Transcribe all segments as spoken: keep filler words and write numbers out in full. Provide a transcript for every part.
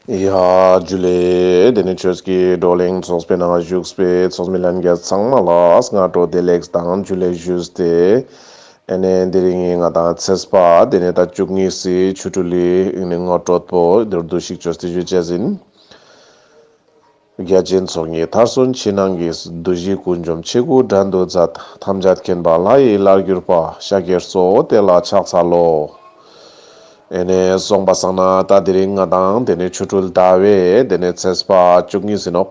ཡ་ཇུ་ལེ། དེ་ནས་ཆོས་ཀྱི་བགྲོ་གླེང་ཚོགས་པའི་ནང་བཞུགས་པའི་ཚོགས་མི་ལྷན་རྒྱས་ཚང་མ་ལ་སྔ་དྲོ་བདེ་ལེགས་དང་ཇུ་ལེ་ཞུས་ཏེ། ཨེ་ནས་དེ་རིང་ང་དང་ཚེས་པ་དེ་ནས་ད་བཅུ་གཉིས་སི་ཆོ་འཕྲུལ་ལི་ངོ་སྤྲོད་པོ་མདོར་བསྡུས་ཤིག་ཅོས་ཏེ་ཞུ་ཅེས་ཡིན། བརྒྱ་བྱིན་ཚོགས་གཉིས་མཐར་སོན་ཕྱི་ནང་གི། བདུད་བཞི་ཀུན་འཇོམས་ཆེ་དགུ་བྲན་དུ་མཛད། ཐམས་ཅད་མཁྱེན་པ་ལྷ་ཡི་ལྷར་གྱུར་པ། ཤཱཀྱའི་གཙོ་བོ་དེ་ལ་ཕྱག་འཚལ་ལོ། ཨེ་ནས་སོང་པ་སང་ན་ད་དེ་རིང་ང་དང་དེ་ནས་ཆོ་འཕྲུལ་ཟླ་བའི་དེ་ནས་ཚེས་པ་བཅུ་གཉིས་ཡིན་ནོག་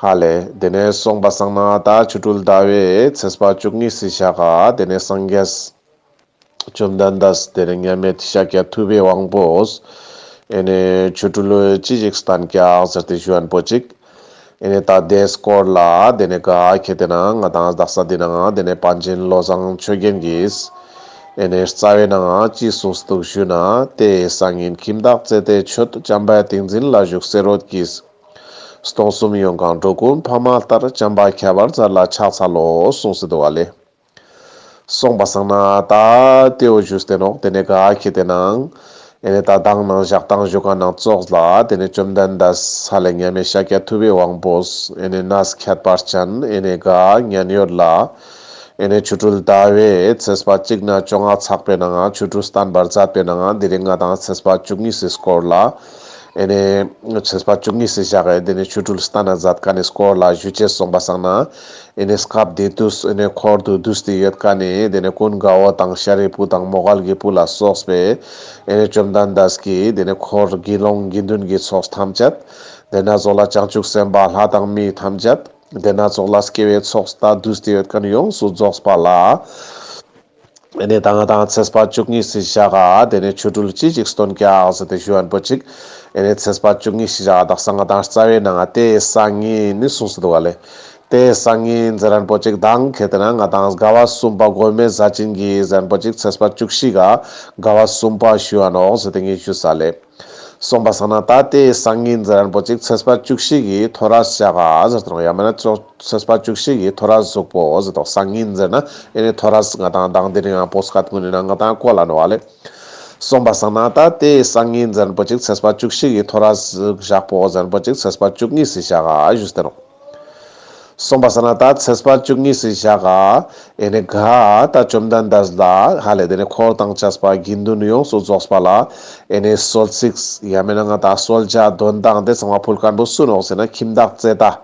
ཧ་ལེ། དེ་ནས་སོང་པ་སང་ན་ད་ཆོ་འཕྲུལ་ཟླ་བའི་ཚེས་པ་བཅུ་གཉིས་སི་ཞག་ག་དེ་ནས་སངས་རྒྱས་བཅོམ་ལྡན་འདས་དེ་ནས་མཉམ་མེད་ཤཱཀྱ་ཐུབ་པའི་དབང་པོས་ཨེ་ནས་ཆོ་འཕྲུལ་ཅི་ཞིག་བསྟན་ཀྱག་ཟེར་ཏེ་ཞུ་ཡན་པོ་ཅིག་ཨེ་ནས་ད་དེའི་སྐོར་ལ་དེ་ནས་ག་ཁེ་ཏེ་ན་ང་དང་དག་ས་འདི་ནང་དེ་ནས་པཎ་ཆེན་བློ་བཟང་ཆོས་རྒྱན་གྱིས་ཨེ་ནས་རྩ་བའི་ནང་ཅི་གསུངས་འདུག་ཞུ་ན། དེ་ཡི་སང་ཉིན་ཁྱིམ་བདག་བརྩེ་དེས་མཆོད། བྱམས་པའི་ཏིང་འཛིན་ལ་བཞུགས་བརྩེ་རོལ་གྱིས། སྟོང་གསུམ་ཡོངས་གང་འགྲོ་ཀུན་ཕ་མ་ལྟར། བྱམས་པ་ཁྱབ་པར་མཛད་ལ་ཕྱག་འཚལ་ལོ་གསུངས་སེ་འདུག་ག་ལེ། སོང་པ་སང་ན་ད་དེའོ་ཞུས་ཏེ་ནོག་དེ་ནས་ག་ཁེ་ཏེ་ནང་ཨེ་ནས་ད་མདང་ནང་ཞག་དང་ཞོ་ཀ་ནང་ཙོགས་ལ་དེ་ནས་བཅོམ་ལྡན་འདས་ཧ་ལེ་མཉམ་མེད་ཤཱཀྱ་ཐུབ་པའི་དབང་པོས་ཨེ་ནས་གནས་ཁྱད་པར་ཅན་ཨེ་ནས་ག་མཉན་ཡོད་ལ་ཨེ་ནས་ཆོ་འཕྲུལ་ཟླ་བའི་ཚེས་པ་གཅིག་ནས་བཅོ་ལྔ་ཚག་པའི་ནང་ཆོ་འཕྲུལ་བསྟན་པར་མཛད་པའི་ནང་དེ་རིང་ང་དང་ཚེས་པ་བཅུ་གཉིས་སི་སྐོར་ལ་ཨེ་ནས་ཚེས་པ་བཅུ་གཉིས་སི་ཞག་ག་དེ་ནས་ཆོ་འཕྲུལ་བསྟན་ན་མཛད་མཁན་ནི་སྐོར་ལ་ཞུ་ཅེས་སོང་པ་སང་ན། ཨེ་ནས་སྐབས་དེ་དུས་ཨེ་ནས་འཁོར་དུ་འདུས་ཏེ་ཡོད་མཁན་ནི་དེ་ནས་ཀུན་དགའ་བོ་དང་ཤཱ་རིའི་བུ་དང་མོའུ་འགལ་གྱི་བུ་ལ་སོགས་པའི་ཨེ་ནས་བཅོམ་ལྡན་འདས་ཀྱི་དེ་ནས་འཁོར་དགེ་སློང་དགེ་འདུན་གྱི་ཚོགས་ཐམས་ཅད། དེ་ན་ཙོགས་ལ་བྱང་ཆུབ་སེམས་དཔའ་ལྷ་དང་མི་ཐམས་ཅད། དེ་ན་ཙོགས་ལ་སྐྱེ་བོའི་ཚོགས་ད་འདུས་ཏེ་ཡོད་མཁན་ཡོངས་སུ་རྫོགས་པ་ལ། ཨེ་ནས་ད་ང་དང་ཚེས་པ་བཅུ་གཉིས་སི་ཞག་ག་དེ་ནས་ཆོ་འཕྲུལ་ཅི་ཞིག་སྟོན་ཀྱག་ཟེར་ཏེ་ཞུ་ཡན་པོ་ཅིག་ཨེ་ནས་ཚེས་པ་བཅུ་གཉིས་སི་ཞག་ག་དག་ས་ང་དང་རྩ་བའི་ནང་ང་དེ་ཡི་སང་ཉིན་ནི་གསུངས་སེ་འདུག་ག་ལེ། དེ་ཡི་སང་ཉིན་ཟེར་ཡན་པོ་ཅིག་མདང་ཁེ་ཏེ་ན་ང་དང་དགའ་བ་གསུམ་པ་མགོན་མེད་ཟས་སྦྱིན་གྱི་ཟེར་ཡན་པོ་ཅིག་ཚེས་པ་བཅུ་བཞི་ག་དགའ་བ་གསུམ་པ་ཞུ་ཡ་ནོག་ཟེར་ཏེ་ངས་ཞུས་ས་ལེ། སོང་པ་སང་ན་ད་དེ་ཡི་སང་ཉིན་ཟེར་ཡན་པོ་ཅིག་ཚེས་པ་བཅུ་བཞི་གི་ཐོ་རས་ཞག་ག་ཟེར་ཏེ་ཡང་མེད་ན་ཚེས་པ་བཅུ་བཞི་གི་ཐོ་རས་གཟུགས་པོ་ཟེར་ཏེ་སང་ཉིན་ཟེར་ན་ཨེ་ནས་ཐོ་རས་ང་དང་མདང་དེ་རིང་ཡང་པོ་སྐད་ཀུན་ནི་ནང་ང་དང་བཀོལ་ལ་ནོག་ལེ། སོང་པ་སང་ན་ད་དེ་ཡི་སང་ཉིན་ཟེར་ཡན་པོ་ཅིག་ཚེས་པ་བཅུ་བཞི་གི་ཐོ་རས་ཞག་པོ་ཟེར་ཡན་པོ་ཅིག་ཚེས་པ་བཅུ་གཉིས་སི་ཞག་ག་ཞུས་ཏེ་ནོག་སོང་པ་སང་ན་ད་ཚེས་པ་བཅུ་གཉིས་སི་ཞག་ག་ཨེ་ནས་ག་ད་བཅོམ་ལྡན་འདས་ལ་ཧ་ལེ་དེ་ནས་འཁོར་དང་བཅས་པ་དགེ་འདུན་ཡོངས་སུ་རྫོགས་པ་ལ་ཨེ་ནས་གསོལ་ཚིགས་ཡང་མེད་ན་ང་དང་གསོལ་ཇ་འདོན་སྟངས་དེ་ཚང་མ་ཕུལ་མཁན་པོ་སུ་ནོག་ཟེར་ན་ཁྱིམ་བདག་བརྩེ་ད།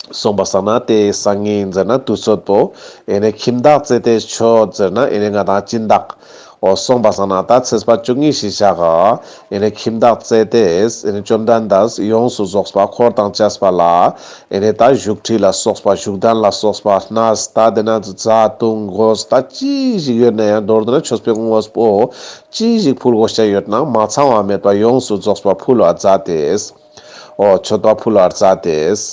སོང་པ་སང་ན་དེ་ཡི་སང་ཉིན་ཟེར་ན་དུས་ཚོད་པོ་ཨེ་ནས་ཁྱིམ་བདག་བརྩེ་དེས་མཆོད་ཟེར་ན་ཨེ་ནས་ང་དང་སྦྱིན་བདག་འོ་སོང་པ་སང་ན་ད་ཚེས་པ་བཅུ་གཉིས་སི་ཞག་ག་ཨེ་ནས་ཁྱིམ་བདག་བརྩེ་དེས་ཨེ་ནས་བཅོམ་ལྡན་འདས་ཡོངས་སུ་རྫོགས་པ་འཁོར་དང་བཅས་པ་ལ་ཨེ་ནས་ད་བཞུགས་ཁྲི་ལ་སོགས་པ་བཞུགས་གདན་ལ་སོགས་པ་གནས་ད་དེ་ན་བཟའ་བཏུང་གོས་ད་ཅི་ཞིག་ཡོད་ན་ཡང་མདོར་བསྡུ་ན་མཆོད་པའི་དངོས་པོ་ཅི་ཞིག་ཕུལ་དགོས་ཤ་ཡོད་ན་མ་ཚང་བ་མེད་པ་ཡོངས་སུ་རྫོགས་པ་ཕུལ་བ་མཛད་དེས། འོ་མཆོད་པ་ཕུལ་བ་མཛད་དེས།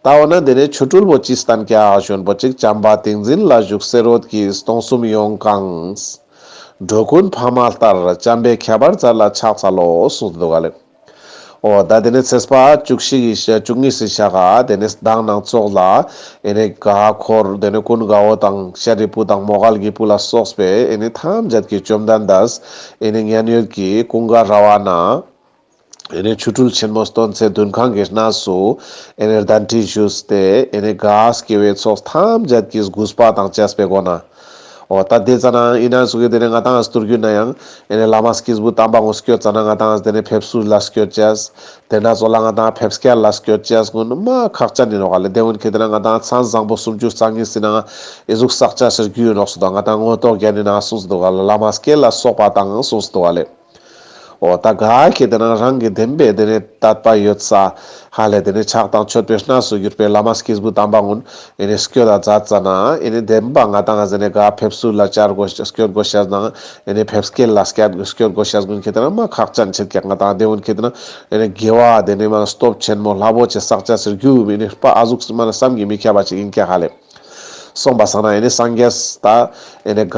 ད་འོ་ན་དེ་ནས་ཆོ་འཕྲུལ་པོ་ཅི་བསྟན་ཀྱག་ཞུ་ཡན་པོ་ཅིག་བྱམས་པ་ཏིང་འཛིན་ལ་བཞུགས་བརྩེ་རོལ་གྱིས། སྟོང་གསུམ་ཡོངས་གང་འགྲོ་ཀུན་ཕ་མ་ལྟར། བྱམས་པས་ཁྱབ་པར་མཛད་ལ་ཕྱག་འཚལ་ལོ་གསུངས་འདུག་ག་ལེ། འོ་ད་དེ་ནས་ཚེས་པ་བཅུ་བཞི་གི་བཅུ་གཉིས་སི་ཞག་ག་དེ་ནས་མདང་ནང་ཙོགས་ལ་ཨེ་ནས་ག་འཁོར་དེ་ནས་ཀུན་དགའ་བོ་དང་ཤཱ་རིའི་བུ་དང་མོའུ་འགལ་གྱི་བུ་ལ་སོགས་པའི་ཨེ་ནས་ཐམས་ཅད་ཀྱི་བཅོམ་ལྡན་འདས་ཨེ་ནས་མཉན་ཡོད་ཀྱི་ཀུན་དགའ་ར་བ་ན། ཨེ་ནས་ཆོ་འཕྲུལ་ཆེན་མོ་སྟོན་ཚེ་འདུན་ཁང་གི་གནས་སུ་ཨེ་ནས་གདན་ཁྲི་བཞུགས་ཏེ་ཨེ་ནས་ག་སྐྱེ་བོའི་ཚོགས་ཐམས་ཅད་ཀྱི་གུས་པ་དང་བཅས་པའི་སྒོ་ནས། འོ་ད་དེ་ཙ་ན་ཨིན་ན་སུ་གི་དེ་ནས་ང་དང་སྟུར་རྒྱུ་ན་ཡང་ཨེ་ནས་བླ་མ་སྐྱེས་བུ་དམ་པ་ངོ་སྐྱོད་ཙ་ན་ང་དང་དེ་ནས་ཕེབས་བསུ་ལ་སྐྱོད་ཅེས། དེ་ན་ཙོགས་ལ་ང་དང་ཕེབས་སྐྱེལ་ལ་སྐྱོད་ཅེས་ཀུན་མ་ཁག་ཅན་ཡིན་ནོག་ལེ། དེ་ཀུན་ཁེ་དེ་ན་ང་དང་མཚན་བཟང་པོ་སུམ་ཅུ་རྩ་གཉིས་སི་ནང་ཨེ་ཟུག་བསགས་ཅེས་ཟེར་རྒྱུ་ཡིན་ནོག་སུ་དང་ང་དང་ངོ་ཐོག་རྒྱན་ནི་ནང་གསུངས་སུ་འདུག་ག་ལེ། བླ་མ་སྐྱེས་ལ་སོགས་པ་དང་གསུངས་སུ་འདུག་ག་ལེ། འོ་ད་ག་ཁེ་དེ་ན་རང་གི་བདེན་པའི་དེ་ནས་དད་པ་ཡོད་ས་ཧ་ལེ་དེ་ནས་ཕྱག་དང་མཆོད་པའི་གནས་སུ་གྱུར་པའི་བླ་མ་སྐྱེས་བུ་དམ་པ་ཀུན་ཨེ་ནས་སྐྱོད་ད་མཛད་ཙ་ན་ཨེ་ནས་བདེན་པ་ང་དང་ཨ་ཟེ་ནས་ག་ཕེབས་བསུ་ལ་བཅར་དགོས་སྐྱོད་དགོས་ཤེས་ནང་ཨེ་ནས་ཕེབས་སྐྱེལ་ལ་སྐྱོད་དགོས་ཤེས་ཀུན་ཁེ་དེ་ན་མ་ཁག་ཅན་ཆེད་ཀྱག་ང་དང་དེ་ཀུན་ཁེ་དེ་ན་ཨེ་ནས་དགེ་བ་དེ་ནས་མ་སྟོབས་ཆེན་མོ་ལྷ་བོ་ཆེ་བསགས་ཅེས་ཟེར་རྒྱུ་མི་ནི་པ་ཨ་ཟུག་མ་ན་བསམ་གྱིས་མི་ཁྱབ་པ་ཅིག་ཡིན་ཀྱག་ཧ་ལེ། སོང་པ་སང་ན་ཨེ་ནས་སངས་རྒྱས་ད་ཨེ་ནས་ག་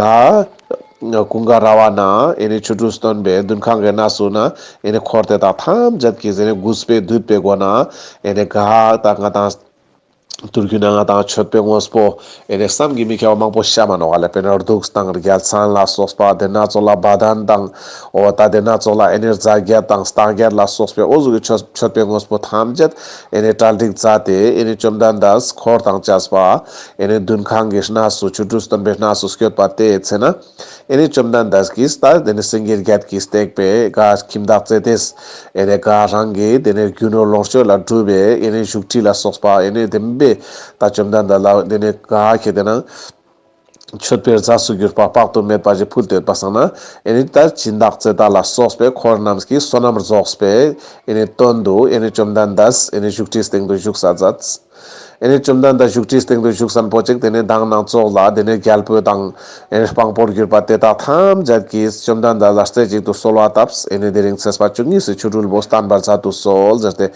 ཀུན་དགའ་ར་བ་ན་ཨེ་ནས་ཆོ་འཕྲུལ་སྟོན་པའི་འདུན་ཁང་གི་གནས་སུ་ན་ཨེ་ནས་འཁོར་དེ་དག་ཐམས་ཅད་ཀྱིས་ཨེ་ནས་གུས་པས་འདུད་པའི་སྒོ་ན་ཨེ་ནས་ག་ད་ང་དང་། དུས་རྒྱུན་ན་ང་དང་མཆོད་པའི་དངོས་པོ་ཨེ་ནེ་བསམ་གྱིས་མི་ཁྱབ་པ་མང་པོ་བཤམས་མ་ནོག་ལེ། དཔེར་ན་གདུགས་དང་རྒྱལ་མཚན་ལ་སོགས་པ་དེ་ན་ཙོགས་ལ་བ་དན་དང་འོ་ད་དེ་ན་ཙོགས་ལ་ཨེ་ནེ་རྫས་བརྒྱད་དང་རྟ་བརྒྱད་ལ་སོགས་པའི་འོ་ཟུག་གི་མཆོད་མཆོད་པའི་དངོས་པོ་ཐམས་ཅད་ཨེ་ནེ་གྲ་སྒྲིག་མཛད་དེ་ཨེ་ནེ་བཅོམ་ལྡན་འདས་འཁོར་དང་བཅས་པ་ཨེ་ནེ་འདུན་ཁང་གི་གནས་སུ་ཆོ་འཕྲུལ་སྟོན་པའི་གནས་སུ་སྐྱོད་པ་དེ་ཚེ་ན། ཨེ་ནེ་བཅོམ་ལྡན་འདས་ཀྱིས་ད་དེ་ནེ་སེང་གེ་བརྒྱད་ཀྱིས་བཏེགས་པའི་ག་ཁྱིམ་བདག་ཙེ་ཏེས་ཨེ་ནེ་ག་རང་གི་དེ་ནེ་རྒྱུ་ནོར་ལོངས་སྤྱོད་ལ་གྲུབ་པའི་ཨེ་ནེ་བཞུགས་ཁྲི་ལ་སོགས་པ་ཨེ་ནེ་དེ་མི་ད་བཅོམ་ལྡན་འདས་ལ་དེ་ནེ་ག་ཁྱེར་ཏེ་ན་མཆོད་པའི་རྫས་སུ་གྱུར་པ་དཔག་ཏུ་མེད་པ་ཞིག་ཕུལ་ཏེ་ཡོད་པ་སང་ན་ཨེ་ནེ་ད་སྦྱིན་བདག་ཙེ་ཏ་ལ་སོགས་པའི་འཁོར་རྣམས་ཀྱིས་བསོད་ནམས་རྫོགས་པའི་ཨེ་ནེ་དོན་དུ་ཨེ་ནེ་བཅོམ་ལྡན་འདས་ཨེ་ནེ་བཞུགས་ཁྲིའི་སྟེང་དུ་བཞུགས་ས་མཛད། ཨེ་ནེ་བཅོམ་ལྡན་འདས་བཞུགས་ཁྲིའི་སྟེང་དུ་བཞུགས་སན་པོ་ཅིག་དེ་ནེ་མདང་ནང་ཙོགས་ལ་དེ་ནེ་རྒྱལ་པོ་དང་ཨེ་ནེ་དཔང་པོར་གྱུར་པ་དེ་དག་ཐམས་ཅད་ཀྱིས་བཅོམ་ལྡན་འདས་ལ་རྩེ་གཅིག་ཏུ་གསོལ་བ་བཏབས། ཨེ་ནེ་དེ་རིང་ཚེས་པ་བཅུ་གཉིས་སུ་ཆོ་འཕྲུལ་པོ་བསྟན་པར་མཛད་དུ་གསོལ་ཟེར་ཏེ་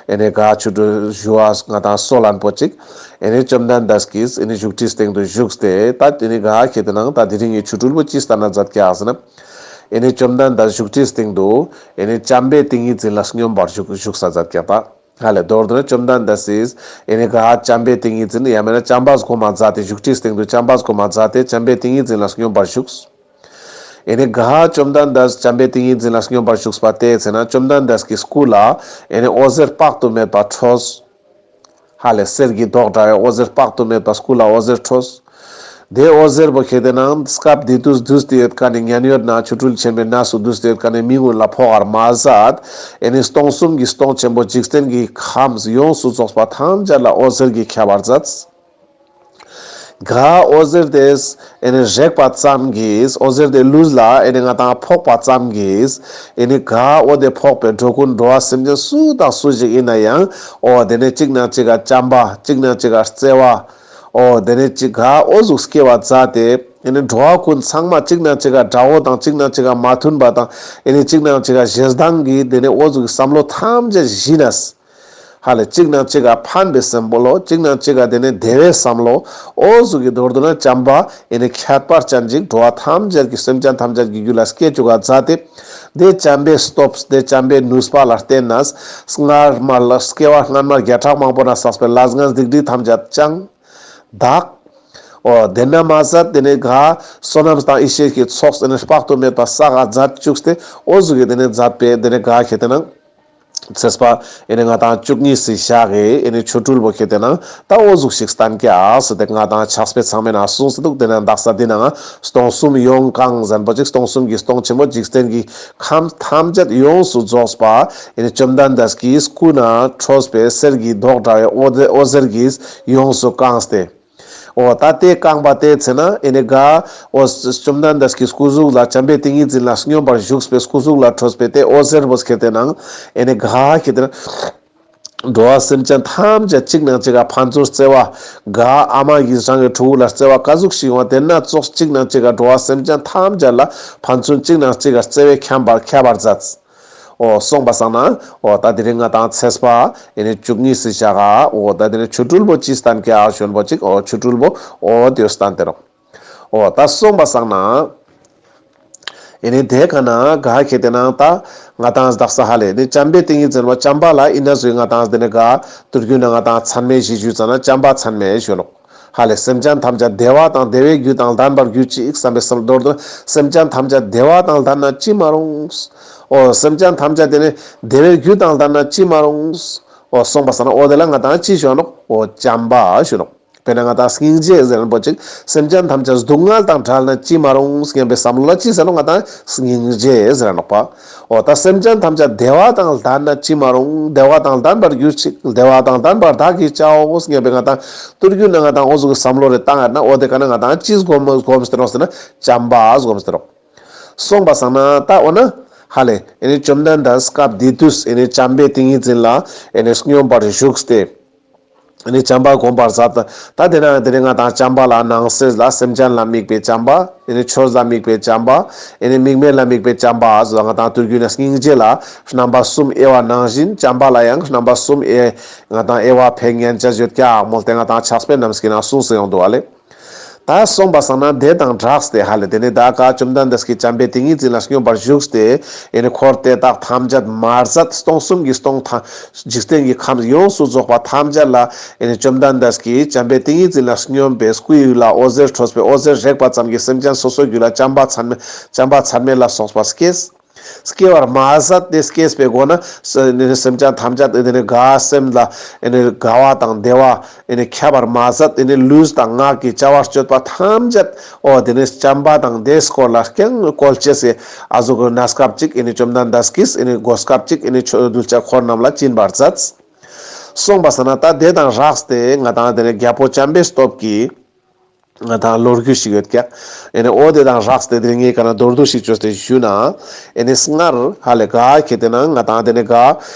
ཨེ་ནེ་ག་ཆོ་འཕྲུལ་ཞུ་བ་ང་དང་གསོལ་ལན་པོ་ཅིག་ཨེ་ནེ་བཅོམ་ལྡན་འདས་ཀྱིས་ཨེ་ནེ་བཞུགས་ཁྲིའི་སྟེང་དུ་བཞུགས་ཏེ་ད་ཨེ་ནེ་ག་ཁྱེར་ཏེ་ན་ད་དེ་རིང་གི་ཆོ་འཕྲུལ་པོ་ཅི་བསྟན་ན་མཛད་ཀྱག་ཟེར་ན། ཨེ་ནེ་བཅོམ་ལྡན་འདས་བཞུགས་ཁྲིའི་སྟེང་དུ་ཨེ་ནེ་བྱམས་པའི་ཏིང་ངེ་འཛིན་ལ་སྙོམས་པར་ཞུགས་ཞུགས་ས་མཛད་ཀྱག་ད། ཧ་ལེ་མདོར་བསྡུ་ན་བཅོམ་ལྡན་འདས་སིས་ཨེ་ནེ་ག་བྱམས་པའི་ཏིང་ངེ་འཛིན་ཡང་མེད་ན་བྱམས་པ་སྒོམ་མ་མཛད་དེ་བཞུགས་ཁྲིའི་སྟེང་དུ་བྱམས་པ་སྒོམ་མ་མཛད་དེ་བྱམས་པའི་ཏིང་ངེ་འཛིན་ལ་སྙོམས་པར་ཞུགས། ཨེ་ནེ་ག་བཅོམ་ལྡན་འདས་བྱམས་པའི་ཏིང་ངེ་འཛིན་ལ་སྙོམས་པར་ཞུགས་པ་དེ་ཚེ་ན་བཅོམ་ལྡན་འདས་ཀྱི་སྐུ་ལ་ཨེ་ནེ་འོད་ཟེར་དཔག་ཏུ་མེད་པ་འཕྲོས། ཧ་ལེ་གསེར་གྱི་མདོག་འདྲ་བའི་འོད་ཟེར་དཔག་ཏུ་མེད་པ་སྐུ་ལ་འོད་ཟེར་འཕྲོས། དེ་འོད་ཟེར་པོ་ཁྱེར་ཏེ་ན་སྐབས་དེ་དུས་འདུས་ཏེ་ཡོད་མཁན་ནི་མཉན་ཡོད་ན་ཆོ་འཕྲུལ་ཆེན་པོའི་གནས་སུ་འདུས་ཏེ་ཡོད་མཁན་ནི་མི་ཀུན་ལ་ཕོག་པར་མ་ཟད་ཨེ་ནེ་སྟོང་གསུམ་གྱི་སྟོང་ཆེན་པོ་འཇིག་རྟེན་གྱི་ཁམས་ཡོངས་སུ་རྫོགས་པ་ཐམས་ཅད་ལ་འོད་ཟེར་གྱིས་ཁྱབ་པར་མཛད། ག་འོད་ཟེར་དེས་ཨེ་ནེ་རེག་པ་ཙམ་གྱིས་འོད་ཟེར་དེ་ལུས་ལ་ཨེ་ནེ་ང་དང་ཕོག་པ་ཙམ་གྱིས་ཨེ་ནེ་ག་འོད་དེ་ཕོག་པའི་འགྲོ་ཀུན་འགྲོ་བ་སེམས་ཅན་སུ་དང་སུ་ཞིག་ཡིན་ན་ཡང་འོ་དེ་ནེ་གཅིག་ནང་གཅིག་ག་བྱམས་པ་གཅིག་ནང་གཅིག་ག་བརྩེ་བ་འོ་དེ་ནེ་གཅིག་ག་འོ་ཟུག་སྐྱེ་བ་མཛད་དེ་ཨེ་ནེ་འགྲོ་བ་ཀུན་ཚང་མ་གཅིག་ནང་གཅིག་ག་དགྲ་བོ་དང་གཅིག་ནང་གཅིག་ག་མ་མཐུན་པ་དང་ཨེ་ནེ་གཅིག་ནང་གཅིག་ག་ཞེ་སྡང་གི་དེ་ནེ་འོ་ཟུག་གི་བསམ་བློ་ཐམས་ཅད་ཞི་ནས། ཧ་ལེ་གཅིག་ནང་གཅིག་ག་ཕན་པའི་བསམ་བློ་གཅིག་ནང་གཅིག་ག་དེ་ནེ་བདེ་བའི་བསམ་བློ་འོ་ཟུག་གི་མདོར་བསྡུ་ན་བྱམས་པ་ཨེ་ནེ་ཁྱད་པར་ཅན་ཅིག་འགྲོ་བ་ཐམས་ཅད་ཀྱི་སེམས་ཅན་ཐམས་ཅད་ཀྱི་རྒྱུད་ལ་སྐྱེ་བཅུག་ག་མཛད་དེ། དེ་བྱམས་པའི་སྟོབས་དེ་བྱམས་པའི་ནུས་པ་ལ་བརྟེན་ནས་སྔར་མ་ལ་སྐྱེ་བ་སྔན་མ་བརྒྱ་ཕྲག་མང་པོ་ན་བསགས་པའི་ལས་ངན་སྡིག་སྒྲིབ་ཐམས་ཅད་ཀྱང་དག་འོ་དེ་ན་མ་ཟད་དེ་ནེ་ག་བསོད་ནམས་དང་ཡེ་ཤེས་ཀྱི་ཚོགས་ཨེ་ནེ་དཔག་ཏུ་མེད་པ་བསགས་ག་མཛད་བཅུག་སྟེ་འོ་ཟུག་གི་དེ་ནེ་མཛད་པའི་དེ་ནེ་ག་ཁྱེར་ཏེ་ན། ཚེས་པ་ཨེ་ནེ་ང་དང་བཅུ་གཉིས་སི་ཞག་གི་ཨེ་ནེ་ཆོ་འཕྲུལ་པོ་ཁྱེར་ཏེ་ན་ད་འོ་ཟུག་ཞིག་བསྟན་ཀྱག་ཟེར་ཏེ་ང་དང་ཕྱག་དཔེ་ཚང་མའི་ནང་གསུངས་ཏེ་འདུག་དེ་ན་དག་ས་དེ་ནང་སྟོང་གསུམ་ཡོངས་གང་ཟེར་པོ་ཅིག་སྟོང་གསུམ་གྱི་སྟོང་ཆེན་པོ་འཇིག་རྟེན་གྱི་ཁམས་ཐམས་ཅད་ཡོངས་སུ་རྫོགས་པ་ཨེ་ནེ་བཅོམ་ལྡན་འདས་ཀྱི་སྐུ་ན་འཕྲོས་པའི་གསེར་གྱི་མདོག་འདྲ་བའི་འོད་འོད་ཟེར་གྱིས་ཡོངས་སུ་གང་སྟེ། འོ་ད་དེ་གང་པ་དེ་ཚེ་ན་ཨེ་ནེ་ག་འོ་བཅོམ་ལྡན་འདས་ཀྱི་སྐུ་གཟུགས་ལ་བྱམས་པའི་ཏིང་ངེ་འཛིན་ལ་སྙོམས་པར་ཞུགས་པའི་སྐུ་གཟུགས་ལ་འཕྲོས་པའི་དེ་འོད་ཟེར་པོ་ཁྱེར་ཏེ་ན་ཨེ་ནེ་ག་ཁྱེར་ཏེ་ན་འགྲོ་བ་སེམས་ཅན་ཐམས་ཅད་གཅིག་ནང་གཅིག་ག་ཕན་ཚུན་བརྩེ་བ་ག་ཨ་མ་གིས་རང་གི་ཕྲུ་གུ་ལ་བརྩེ་བ་ག་ཟུག་ཞིག་ཡོང་བ་དེ་ན་ཙོགས་གཅིག་ནང་གཅིག་ག་འགྲོ་བ་སེམས་ཅན་ཐམས་ཅད་ལ་ཕན་ཚུན་གཅིག་ནང་གཅིག་ག་བརྩེ་བས་ཁྱབ་པར་ཁྱབ་པར་མཛད། འོ་སོང་པ་སང་ན་འོ་ད་དེ་རིང་ང་དང་ཚེས་པ་ཨེ་ནེ་བཅུ་གཉིས་སི་ཞག་ག་འོ་ད་དེ་ནེ་ཆོ་འཕྲུལ་པོ་ཅི་བསྟན་ཀྱག་ཞུ་བ་ཅིག་འོ་ཆོ་འཕྲུལ་པོ་འོ་དེ་བསྟན་ཏེ་རོགས། འོ་ད་སོང་པ་སང་ན་ཨེ་ནེ་དེ་ག་ན་ག་ཁྱེར་ཏེ་ན་ད་ང་དང་དག་ས་ཧ་ལེ་ནི་བྱམས་པའི་ཏིང་ངེ་འཛིན་པ་བྱམས་པ་ལ་ཨི་ན་ཟུག་ང་དང་དེ་ནེ་ག་དུས་རྒྱུན་ན་ང་དང་མཚན་མེད་ཞེས་ཞུས་ཙ་ན་བྱམས་པ་མཚན་མེད་ཞུ་ནོག་ཧ་ལེ་སེམས་ཅན་ཐམས་ཅད་བདེ་བ་དང་བདེ་བའི་རྒྱུ་དང་ལྡན་པར་གྱུར་ཅིག་བསམ་པའི་བསམ་མདོར་བསྡུ་ན་སེམས་ཅན་ཐམས་ཅད་བདེ་བ་དང་ལྡན་ན་ཅི་མ་རུང་། འོ་སེམས་ཅན་ཐམས་ཅད་དེ་ནེ་བདེ་བའི་རྒྱུ་དང་ལྡན་ན་ཅི་མ་རུང་། འོ་སོང་པ་སང་ན་འོ་དེ་ལ་ང་དང་ཅི་ཞུ་ནོག་འོ་བྱམས་པ་ཞུ་ནོག་དཔེར་ན་ང་དང་སྙིང་རྗེ་ཟེར་ན་པོ་ཅིག་སེམས་ཅན་ཐམས་ཅད་སྡུག་བསྔལ་དང་བྲལ་ན་ཅི་མ་རུང་སྙམ་པའི་བསམ་བློ་ལ་ཅི་ཟེར་ནོག་ང་དང་སྙིང་རྗེ་ཟེར་ནོག་པ། འོ་ད་སེམས་ཅན་ཐམས་ཅད་བདེ་བ་དང་ལྡན་ན་ཅི་མ་རུང་བདེ་བ་དང་ལྡན་པར་གྱུར་ཅིག་བདེ་བ་དང་ལྡན་པར་བདག་གིས་བྱའོ་སྙམ་པའི་ང་དང་དུས་རྒྱུན་ན་ང་དང་འོ་ཟུག་གི་བསམ་བློ་རེ་བཏང་ཡོད་ན་འོ་དེ་ག་ན་ང་དང་ཅི་སྒོམ་སྒོམ་སྟེ་རོགས་ཟེར་ན་བྱམས་པ་སྒོམ་སྟེ་རོགས། སོང་པ་སང་ན་ད་འོ་ན་ཧ་ལེ་ཨེ་ནེ་བཅོམ་ལྡན་འདས་སྐབས་དེ་དུས་ཨེ་ནེ་བྱམས་པའི་ཏིང་ངེ་འཛིན་ལ་ཨེ་ནེ་སྙོམས་པར་ཞུགས་ཏེ། ཨེ་ནེ་བྱམས་པ་བསྒོམ་པར་མཛད། ད་དེ་ན་དེ་རིང་ང་དང་བྱམས་པ་ལ་ནང་གསེས་ལ་སེམས་ཅན་ལ་དམིགས་པའི་བྱམས་པ། ཨེ་ནེ་ཆོས་ལ་དམིགས་པའི་བྱམས་པ། ཨེ་ནེ་དམིགས་མེད་ལ་དམིགས་པའི་བྱམས་པ་ཟེར་ང་དང་དུས་རྒྱུན་ན་སྙིང་རྗེ་ལ་རྣམ་པ་གསུམ་དབྱེ་བ་ནང་བཞིན་བྱམས་པ་ལ་ཡང་རྣམ་པ་གསུམ་དབྱེ་ང་དང་དབྱེ་བ་ཕེ་ཉན་ཅེས་ཡོད་ཀྱག་མོལ་ཏེ་ང་དང་ཕྱག་དཔེ་རྣམས་ཀྱི་ནང་གསུངས་སེ་ཡོང་འདུག་ཨ་ལེ། ད་སོང་པ་སང་ན་དེ་དང་སྦྲགས་ཏེ་ཧ་ལེ་དེ་ནས་ད་ཀ་བཅོམ་ལྡན་འདས་ཀྱིས་བྱམས་པའི་ཏིང་ངེ་འཛིན་ལ་སྙོམས་པར་ཞུགས་ཏེ་ཨེ་ནི་འཁོར་དེ་དག་ཐམས་ཅད་མ་ཟད་སྟོང་གསུམ་གྱི་སྟོང་ཐམས་འཇིག་རྟེན་གྱི་ཁམས་ཡོངས་སུ་རྫོགས་པ་ཐམས་ཅད་ལ་ཨེ་ནི་བཅོམ་ལྡན་འདས་ཀྱིས་བྱམས་པའི་ཏིང་ངེ་འཛིན་ལ་སྙོམས་པའི་སྐུའི་ཡུལ་ལ་འོད་ཟེར་འཕྲོས་པའི་འོད་ཟེར་རེག་པ་ཙམ་གྱིས་སེམས་ཅན་སོ་སོའི་རྒྱུད་ལ་བྱམས་པ་ཚད་མེད་བྱམས་པ་ཚད་མེད་ལ་སོགས་པ་སྐྱེས། སྐྱེ་བར་མ་ཟད་དེ་སྐྱེས་པའི་སྒོ་ན་ཨེ་ནི་སེམས་ཅན་ཐམས་ཅད་ཨེ་ནི་དགའ་སེམས་ལ་ཨེ་ནི་དགའ་བ་དང་བདེ་བ་ཨེ་ནི་ཁྱབ་པར་མ་ཟད་ཨེ་ནི་ལུས་དང་ངག་གི་བྱ་བ་སྤྱོད་པ་ཐམས་ཅད་འོ་དེ་ནི་བྱམས་པ་དང་དེའི་སྐོར་ལ་ཀྱང་བཀོལ་ཅེས་སི་ཨ་ཟུག་གི་གནས་སྐབས་ཅིག་ཨེ་ནི་བཅོམ་ལྡན་འདས་ཀྱིས་ཨེ་ནི་གོ་སྐབས་ཅིག་ཨེ་ནི་ཆོས་གདུལ་བྱ་འཁོར་རྣམས་ལ་སྦྱིན་པར་མཛད། སོང་པ་སང་ན་ད་དེ་དང་སྦྲགས་ཏེ་ང་དང་དེ་ནི་རྒྱལ་པོ་བྱམས་པའི་སྟོབས་ཀྱི་ང་དང་ལོ་རྒྱུས་ཤིག་ཡོད་ཀྱག་ཨེ་ནི་འོ་དེ་དང་སྦྲགས་ཏེ་དེ་ངས་ག་ན་མདོར་བསྡུས་ཤིག་བཅོས་ཏེ་ཞུས་ན། ཨེ་ནི་སྔར་ཧ་ལེ་ག་ཁེ་ཏེ་ན་ང་དང་དེ་ནི་ག་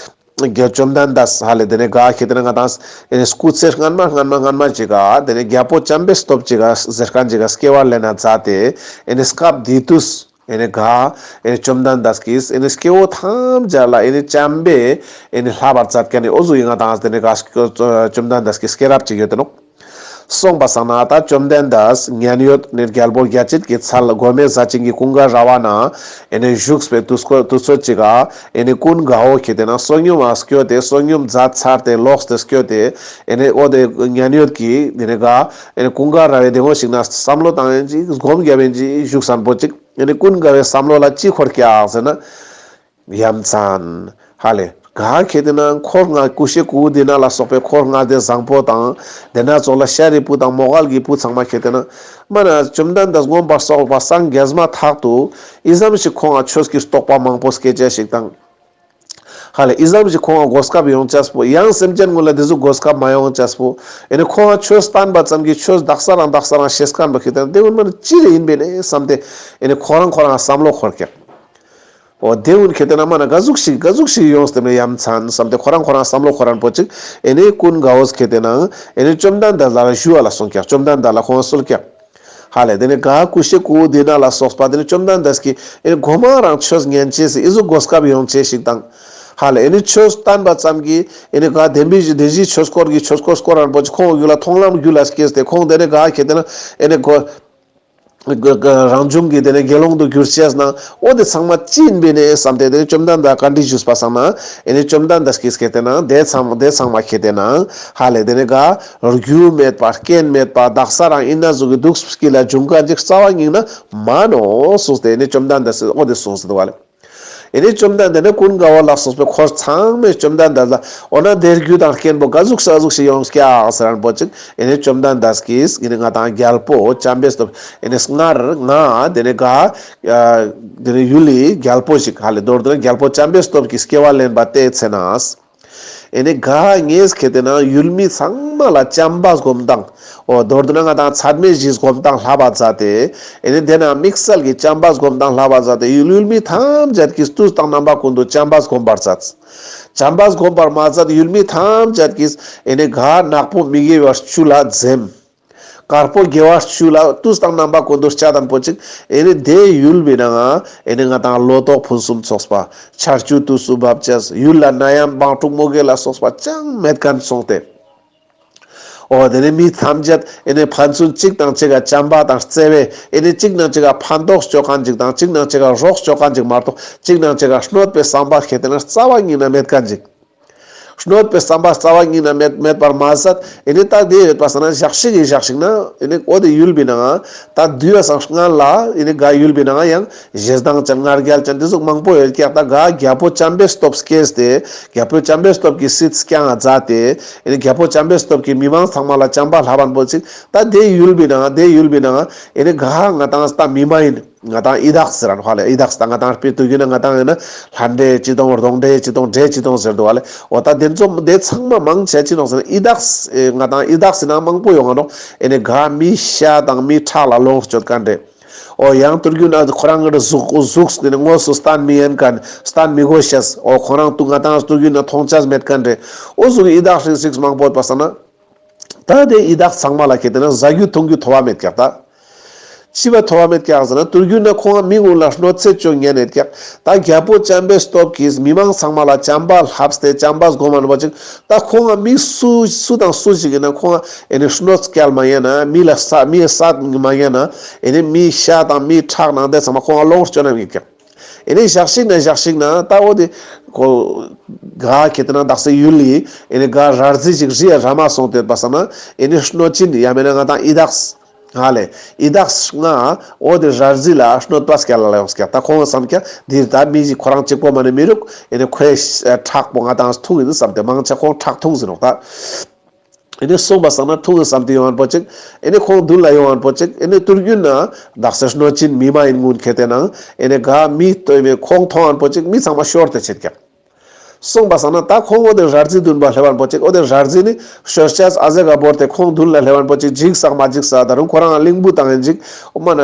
རྒྱལ་བཅོམ་ལྡན་འདས་ཧ་ལེ་དེ་ནི་ག་ཁེ་ཏེ་ན་ང་དང་ཨེ་ནི་སྐུ་ཚེ་སྔན་མ་སྔན་མ་སྔན་མ་ཅིག་ག་དེ་ནི་རྒྱལ་པོ་བྱམས་པའི་སྟོབས་ཅིག་ག་ཟེར་མཁན་ཅིག་ག་སྐྱེ་བ་ལེན་ན་མཛད་དེ་ཨེ་ནི་སྐབས་དེ་དུས་ཨེ་ནི་ག་ཨེ་ནི་བཅོམ་ལྡན་འདས་ཀྱིས་ཨེ་ནི་སྐྱེ་བོ་ཐམས་ཅད་ལ་ཨེ་ནི་བྱམས་པས་ཨེ་ནི་ལྷག་པར་མཛད་མཁན་ནི་འོ་ཟུག་ཡིན་ང་དང་དེ་ནི་ག་བཅོམ་ལྡན་འདས་ཀྱི་སྐྱེས་རབས་ཅིག་ཡོད་དེ་ནོག་སོང་པ་སང་ན་ད་བཅོམ་ལྡན་འདས་མཉན་ཡོད་ནི་རྒྱལ་པོ་བརྒྱ་བྱིན་གྱི་ཚལ་མགོན་མེད་ཟས་སྦྱིན་གྱི་ཀུན་དགའ་ར་བ་ན་ཨེ་ནི་བཞུགས་པའི་དུས་སྐོར་དུས་ཚོད་ཅིག་ག་ཨེ་ནི་ཀུན་དགའ་བོ་ཁེ་ཏེ་ན་བསོད་སྙོམས་ཨ་སྐྱོད་དེ་བསོད་སྙོམས་མཛད་ཚར་ཏེ་ལོག་སྟེ་སྐྱོད་དེ་ཨེ་ནི་འོ་དེ་མཉན་ཡོད་ཀྱི་དེ་ནི་ག་ཨེ་ནི་ཀུན་དགའ་ར་བའི་སྡེ་མོ་ཞིག་ན་བསམ་བློ་བཏང་ཡིན་ཅིག་སྒོམ་རྒྱབ་ཡིན་ཅིག་བཞུགས་སན་པོ་ཅིག་ཨེ་ནི་ཀུན་དགའ་བའི་བསམ་བློ་ལ་ཅི་འཁོར་ཀྱག་ཟེར་ན། ཡ་མཚན། ཧ་ལེ། ག་ཁེ་ཏེ་ན་འཁོར་ང་ཀུ་ཤའི་ཀུ་དི་ན་ལ་སོགས་པའི་འཁོར་ལྔ་སྡེ་བཟང་པོ་དང་། དེ་ན་ཙོགས་ལ་ཤཱ་རིའི་བུ་དང་མོའུ་འགལ་གྱི་བུ་ཚང་མ་ཁེ་ཏེ་ན། མ་ན་བཅོམ་ལྡན་འདས་མངོན་པར་རྫོགས་པ་སངས་རྒྱས་མ་ཐག་ཏུ། ཨི་ཙམ་ཞིག་ཁོང་ང་ཆོས་ཀྱི་རྟོགས་པ་མང་པོ་སྐྱེ་ཅེས་ཤིག་དང་། ཧ་ལེ། ཨི་ཙམ་ཞིག་ཁོང་ང་གོ་སྐབས་ཡོང་ཅེས་པོ། ཡང་སེམས་ཅན་ཀུན་ལ་དེ་ཟུག་གོ་སྐབས་མ་ཡོང་ཅེས་པོ། ཨེ་ནི་ཁོང་ང་ཆོས་བསྟན་པ་ཙམ་གྱིས་ཆོས་དག་ས་རང་དག་ས་རང་ཤེས་མཁན་པོ་ཁེ་ཏེ་ན་དེ་ཀུན་མ་ན་ཅི་རེ་ཡིན་པས་ནས་བསམ་སྟེ། ཨེ་ནི་ཁོ་རང་ཁོ་རང་བསམ་བློ་འཁོར་ཀྱག་འོ་དེ་ཀུན་ཁེ་ཏེ་ན་མ་ན་ག་ཟུག་ཞིག་ག་ཟུག་ཞིག་ཡོངས་ཏེ་མེད་ཡ་མཚན་བསམ་སྟེ་ཁོ་རང་ཁོ་རང་བསམ་བློ་འཁོར་རན་པོ་ཅིག་ཨེ་ནི་ཀུན་དགའ་བོས་ཁེ་ཏེ་ན་ཨེ་ནི་བཅོམ་ལྡན་འདས་ལ་ཞུ་བ་ལ་སོང་ཀྱག་བཅོམ་ལྡན་འདས་ལ་ཁོང་གསོལ་ཀྱག་ཧ་ལེ། དེ་ནི་ག་ཀུ་ཤའི་ཀུ་དི་ན་ལ་སོགས་པ་དེ་ནི་བཅོམ་ལྡན་འདས་ཀྱིས་ཨེ་ནི་གོ་མ་རང་ཆོས་ཉན་ཅེས་སི་ཨི་ཟུག་གོ་སྐབས་ཡོང་ཅེས་ཤིག་དང་། ཧ་ལེ། ཨེ་ནི་ཆོས་བསྟན་པ་ཙམ་གྱིས་ཨེ་ནི་ག་བདེན་པའི་བདེན་བཞིའི་ཆོས་སྐོར་གྱི་ཆོས་སྐོར་སྐོར་རན་པོ་ཅིག་ཁོང་རྒྱུད་ལ་མཐོང་ལམ་རྒྱུད་ལ་སྐྱེས་ཏེ་ཁོང་དེ་ནི་ག་ཁེ་ཏེ་ན་ཨེ་ནི་གོ། རང་བྱུང་གི་དེ་ནས་དགེ་སློང་དུ་གྱུར་ཅེས་ན་འོ་དེ་ཚང་མ་ཅི་ཡིན་པས་ནས་བསམ་སྟེ་དེ་ནས་བཅོམ་ལྡན་འདས་བཀའ་འདྲི་ཞུས་པ་སང་ན་ཨེ་ནི་བཅོམ་ལྡན་འདས་ཀྱིས་ཁེ་ཏེ་ན་དེ་ཚང་དེ་ཚང་མ་ཁེ་ཏེ་ན་ཧ་ལེ་དེ་ནས་ག་རྒྱུ་མེད་པ་རྐྱེན་མེད་པ་དག་ས་རང་ཨི་ན་ཟུག་གི་དུག་སྐྱིད་ལ་འབྱུང་མཁན་ཅིག་རྩ་བ་ཉིད་ན་མ་ནོག་གསུངས་ཏེ་ཨེ་ནི་བཅོམ་ལྡན་འདས་འོ་དེ་གསུངས་སེ་འདུག་བ་ལེ། ཨེ་ནི་བཅོམ་ལྡན་འདས་ནི་ཀུན་དགའ་བོ་ལ་སོགས་པའི་འཁོར་ཚང་མས་བཅོམ་ལྡན་འདས་ལ་འོ་ན་དེ་རྒྱུ་དང་རྐྱེན་པོ་ག་ཟུག་ས་ཟུག་ཞིག་ཡོང་ཀྱག་ཟེར་རན་པོ་ཅིག་ཨེ་ནི་བཅོམ་ལྡན་འདས་ཀྱིས་ཨེ་ནི་ང་དང་རྒྱལ་པོ་བྱམས་པའི་སྟོབས་ཨེ་ནི་སྔར་ང་དེ་ནི་ག་དེ་ནི་ཡུལ་ལི་རྒྱལ་པོ་ཞིག་ཧ་ལེ་མདོར་བསྡུ་ན་རྒྱལ་པོ་བྱམས་པའི་སྟོབས་ཀྱི་སྐྱེ་བ་ལེན་པ་དེའི་ཚེ་ན། ཨེ་ནི་ག་ངས་ཁེ་ཏེ་ན་ཡུལ་མི་ཚང་མ་ལ་བྱམས་པ་སྒོམ་སྟངས། འོ་མདོར་བསྡུ་ན་ང་དང་ཚད་མེད་བཞིའི་སྒོམ་སྟངས་ལྷབ་པ་མཛད་དེ། ཨེ་ནི་དེ་ན་དམིགས་བསལ་གྱི་བྱམས་པ་སྒོམ་སྟངས་ལྷབ་པ་མཛད་དེ་ཡུལ་ཡུལ་མི་ཐམས་ཅད་ཀྱིས་དུས་དང་རྣམ་པ་ཀུན་ཏུ་བྱམས་པ་སྒོམ་པར་མཛད། བྱམས་པ་སྒོམ་པར་མ་ཟད་ཡུལ་མི་ཐམས་ཅད་ཀྱིས་ཨེ་ནི་ག་ནག་པོ་མི་དགེ་བ་བཅུ་ལ་འཛེམ། དཀར་པོ་དགེ་བ་བཅུ་ལ་དུས་དང་རྣམ་པ་ཀུན་ཏུ་སྤྱད་དང་པོ་ཅིག་ཨེ་ནི་དེ་ཡུལ་མི་ནང་ང་ཨེ་ནི་ང་དང་ལོ་ཏོག་ཕུན་སུམ་ཚོགས་པ། ཆར་ཆུ་དུས་སུ་འབབ་ཅེས་ཡུལ་ལ་ནད་ཡམས་དམག་འཁྲུག་མུ་གེ་ལ་སོགས་པ་ཅང་མེད་མཁན་སོང་སྟེ། འོ་དེ་ནི་མི་ཐམས་ཅད་ཨེ་ནི་ཕན་ཚུན་གཅིག་དང་གཅིག་ག་བྱམས་པ་དང་བརྩེ་བས་ཨེ་ནི་གཅིག་ནང་གཅིག་ག་ཕན་ཐོགས་ཅོ་མཁན་ཅིག་དང་གཅིག་ནང་གཅིག་ག་རོགས་ཅོ་མཁན་ཅིག་མ་གཏོགས་གཅིག་ནང་གཅིག་ག་གནོད་པའི་བསམ་པ་ཁེ་ཏེ་ན་རྩ་བ་ཉིད་ན་མེད་མཁན་ཅིག་གནོད་པའི་བསམ་པ་རྩ་བ་ཉིད་ན་མེད་མེད་པར་མ་ཟད་ཨེ་ནི་ད་དེ་ཡོད་པ་སང་ན་ཞག་ཞིག་གི་ཞག་ཞིག་ན་ཨེ་ནི་འོ་དེ་ཡུལ་མི་ནང་ང་ད་དུས་ཡ་སང་སྔན་ལ་ཨེ་ནི་ག་ཡུལ་མི་ནང་ང་ཡང་ཞེ་སྡང་ཅན་ང་རྒྱལ་ཅན་དེ་ཟུག་མང་པོ་ཡོད་ཀྱག་ད་ག་རྒྱལ་པོ་བྱམས་པའི་སྟོབས་སྐྱེས་ཏེ་རྒྱལ་པོ་བྱམས་པའི་སྟོབས་ཀྱི་སྲིད་སྐྱོང་ང་མཛད་དེ་ཨེ་ནི་རྒྱལ་པོ་བྱམས་པའི་སྟོབས་ཀྱི་མི་མང་ཚང་མ་ལ་བྱམས་པ་ལྷབ་པ་པོ་ཅིག་ད་དེ་ཡུལ་མི་ནང་ང་དེ་ཡུལ་མི་ནང་ང་ཨེ་ནི་ག་ང་དང་ད་མི་མ་ཡིན། ང་དང་ཡི་དྭགས་ཟེར་ར་ནོག་ཧ་ལེ། ཡི་དྭགས་ད་ང་དང་དཔེ་དུས་རྒྱུན་ན་ང་དང་ཡིན་ན་ལྷ་འདྲེ་ཅི་དང་གདོན་འདྲེ་ཅི་དང་འདྲེ་ཅི་དང་ཟེར་འདུག་ཧ་ལེ། འོ་ད་དེ་ཚོ་དེ་ཚང་མ་མང་ཆེ་ཅི་ནོག་ཟེར་ན་ཡི་དྭགས་ཨེ་ང་དང་ཡི་དྭགས་ཟེར་ན་མང་པོ་ཡོང་ང་ནོག་ཨེ་ནི་ག་མི་ཤ་དང་མི་ཁྲག་ལ་ལོངས་སྤྱོད་མཁན་འདྲེ། འོ་ཡང་དུས་རྒྱུན་ན་ཁོ་རང་གི་གཟུགས་གཟུགས་ཀྱི་དངོས་སུ་བསྟན་མི་ཉན་མཁན་བསྟན་མི་དགོས་ཤེས། འོ་ཁོ་རང་དུ་ང་དང་དུས་རྒྱུན་ན་མཐོང་ཆ་མེད་མཁན་འདྲེ། འོ་ཟུག་ཡི་དྭགས་རིགས་རིགས་མང་པོ་ཡོད་པ་སང་ན། ད་དེ་ཡི་དྭགས་ཚང་མ་ལ་ཁེ་ཏེ་ན་ཟ་རྒྱུ་འཐུང་རྒྱུ་ཐོབ་པ་མེད་ཀྱག་ད། ཅི་བ་ཐོབ་པ་མེད་ཀྱག་ཟེར་ན། དུས་རྒྱུན་ན་ཁོང་ང་མི་གུན་ལ་གནོད་འཚེ་ཅོ་ཉན་ཡོད་ཀྱག། ད་རྒྱལ་པོ་བྱམས་པའི་སྟོབས་ཀྱིས་མི་མང་ཚང་མ་ལ་བྱམས་པ་ལྷབས་ཏེ་བྱམས་པ་སྒོམ་མཁན་པོ་ཅིག། ད་ཁོང་ང་མི་སུ་སུ་དང་སུ་ཞིག་ཡིན་ན་ཁོང་ང་ཨེ་ནི་གནོད་སྐྱལ་མ་ཉན་ན། མི་ལ་ས་མི་ས་མ་ཉན་ན། ཨེ་ནི་མི་ཤ་དང་མི་ཁྲག་ནང་དེ་ཚང་མ་ཁོང་ང་ལོངས་སྤྱོད་ན་མི་ཀྱག། ཨེ་ནི་ཞག་ཞིག་ན་ཞག་ཞིག་ན་ད་འོ་དེ་ཁོ་ག་ཁེ་ཏེ་ན་དག་ས་ཡུལ་ལི་ཨེ་ནི་ག་ར་རྫི་ཞིག་རི་ཡ་ར་མ་སོང་སྟེ་ཡོད་པ་སང་ན། ཨེ་ནི་གནོད་སྦྱིན་ཡ་མེད་ན་ང་དང་ཡི་དྭགས། ཧ་ལེ། ཡི་དྭགས་ལྔ་འོ་དེ་ར་རྫི་ལ་གནོད་པ་སྐྱལ་ལ་ཡོངས་ཀྱག། ད་ཁོང་བསམ་ཀྱག་འདིར་ད་མི་ཞིག་ཁོ་རང་གཅིག་པོ་མ་ནེ་མི་རུག། ཨེ་ནི་ཁོའི་ཁྲག་པོ་ང་དང་འཐུང་ཡིན་བསམ་སྟེ་མང་ཆེ་ཁོང་ཁྲག་འཐུང་ཟིན་ནོག་ད། ཨེ་ནི་སོང་པ་སང་ན་འཐུང་ཡིན་བསམ་སྟེ་ཡོང་མཁན་པོ་ཅིག། ཨེ་ནི་ཁོང་མདུན་ལ་ཡོང་མཁན་པོ་ཅིག། ཨེ་ནི་དུས་རྒྱུན་ན་དག་ས་གནོད་སྦྱིན་མི་མ་ཡིན་གུན་ཁེ་ཏེ་ན་ཨེ་ནི་ག་མི་ལྟོས་མེད་ཁོང་མཐོང་མཁན་པོ་ཅིག་མི་ཚང་མ་ཤོར་ཏེ་ཆེད་ཀྱག། སོང་པ་སང་ན་ད་ཁོང་འོ་དེ་ར་རྫི་མདུན་པ་སླེབས་མཁན་པོ་ཅིག། འོ་དེ་ར་རྫི་ནི་ཤོར་ཅེས་ཨ་ཟེ་ག་བོར་ཏེ་ཁོང་མདུན་ལ་སླེབས་མཁན་པོ་ཅིག། འཇིགས་སག་མ་འཇིགས་ས་ད་རུང་ཁོ་རང་གླིང་བུ་དང་ཡིན་ཅིག། འོ་མ་ན་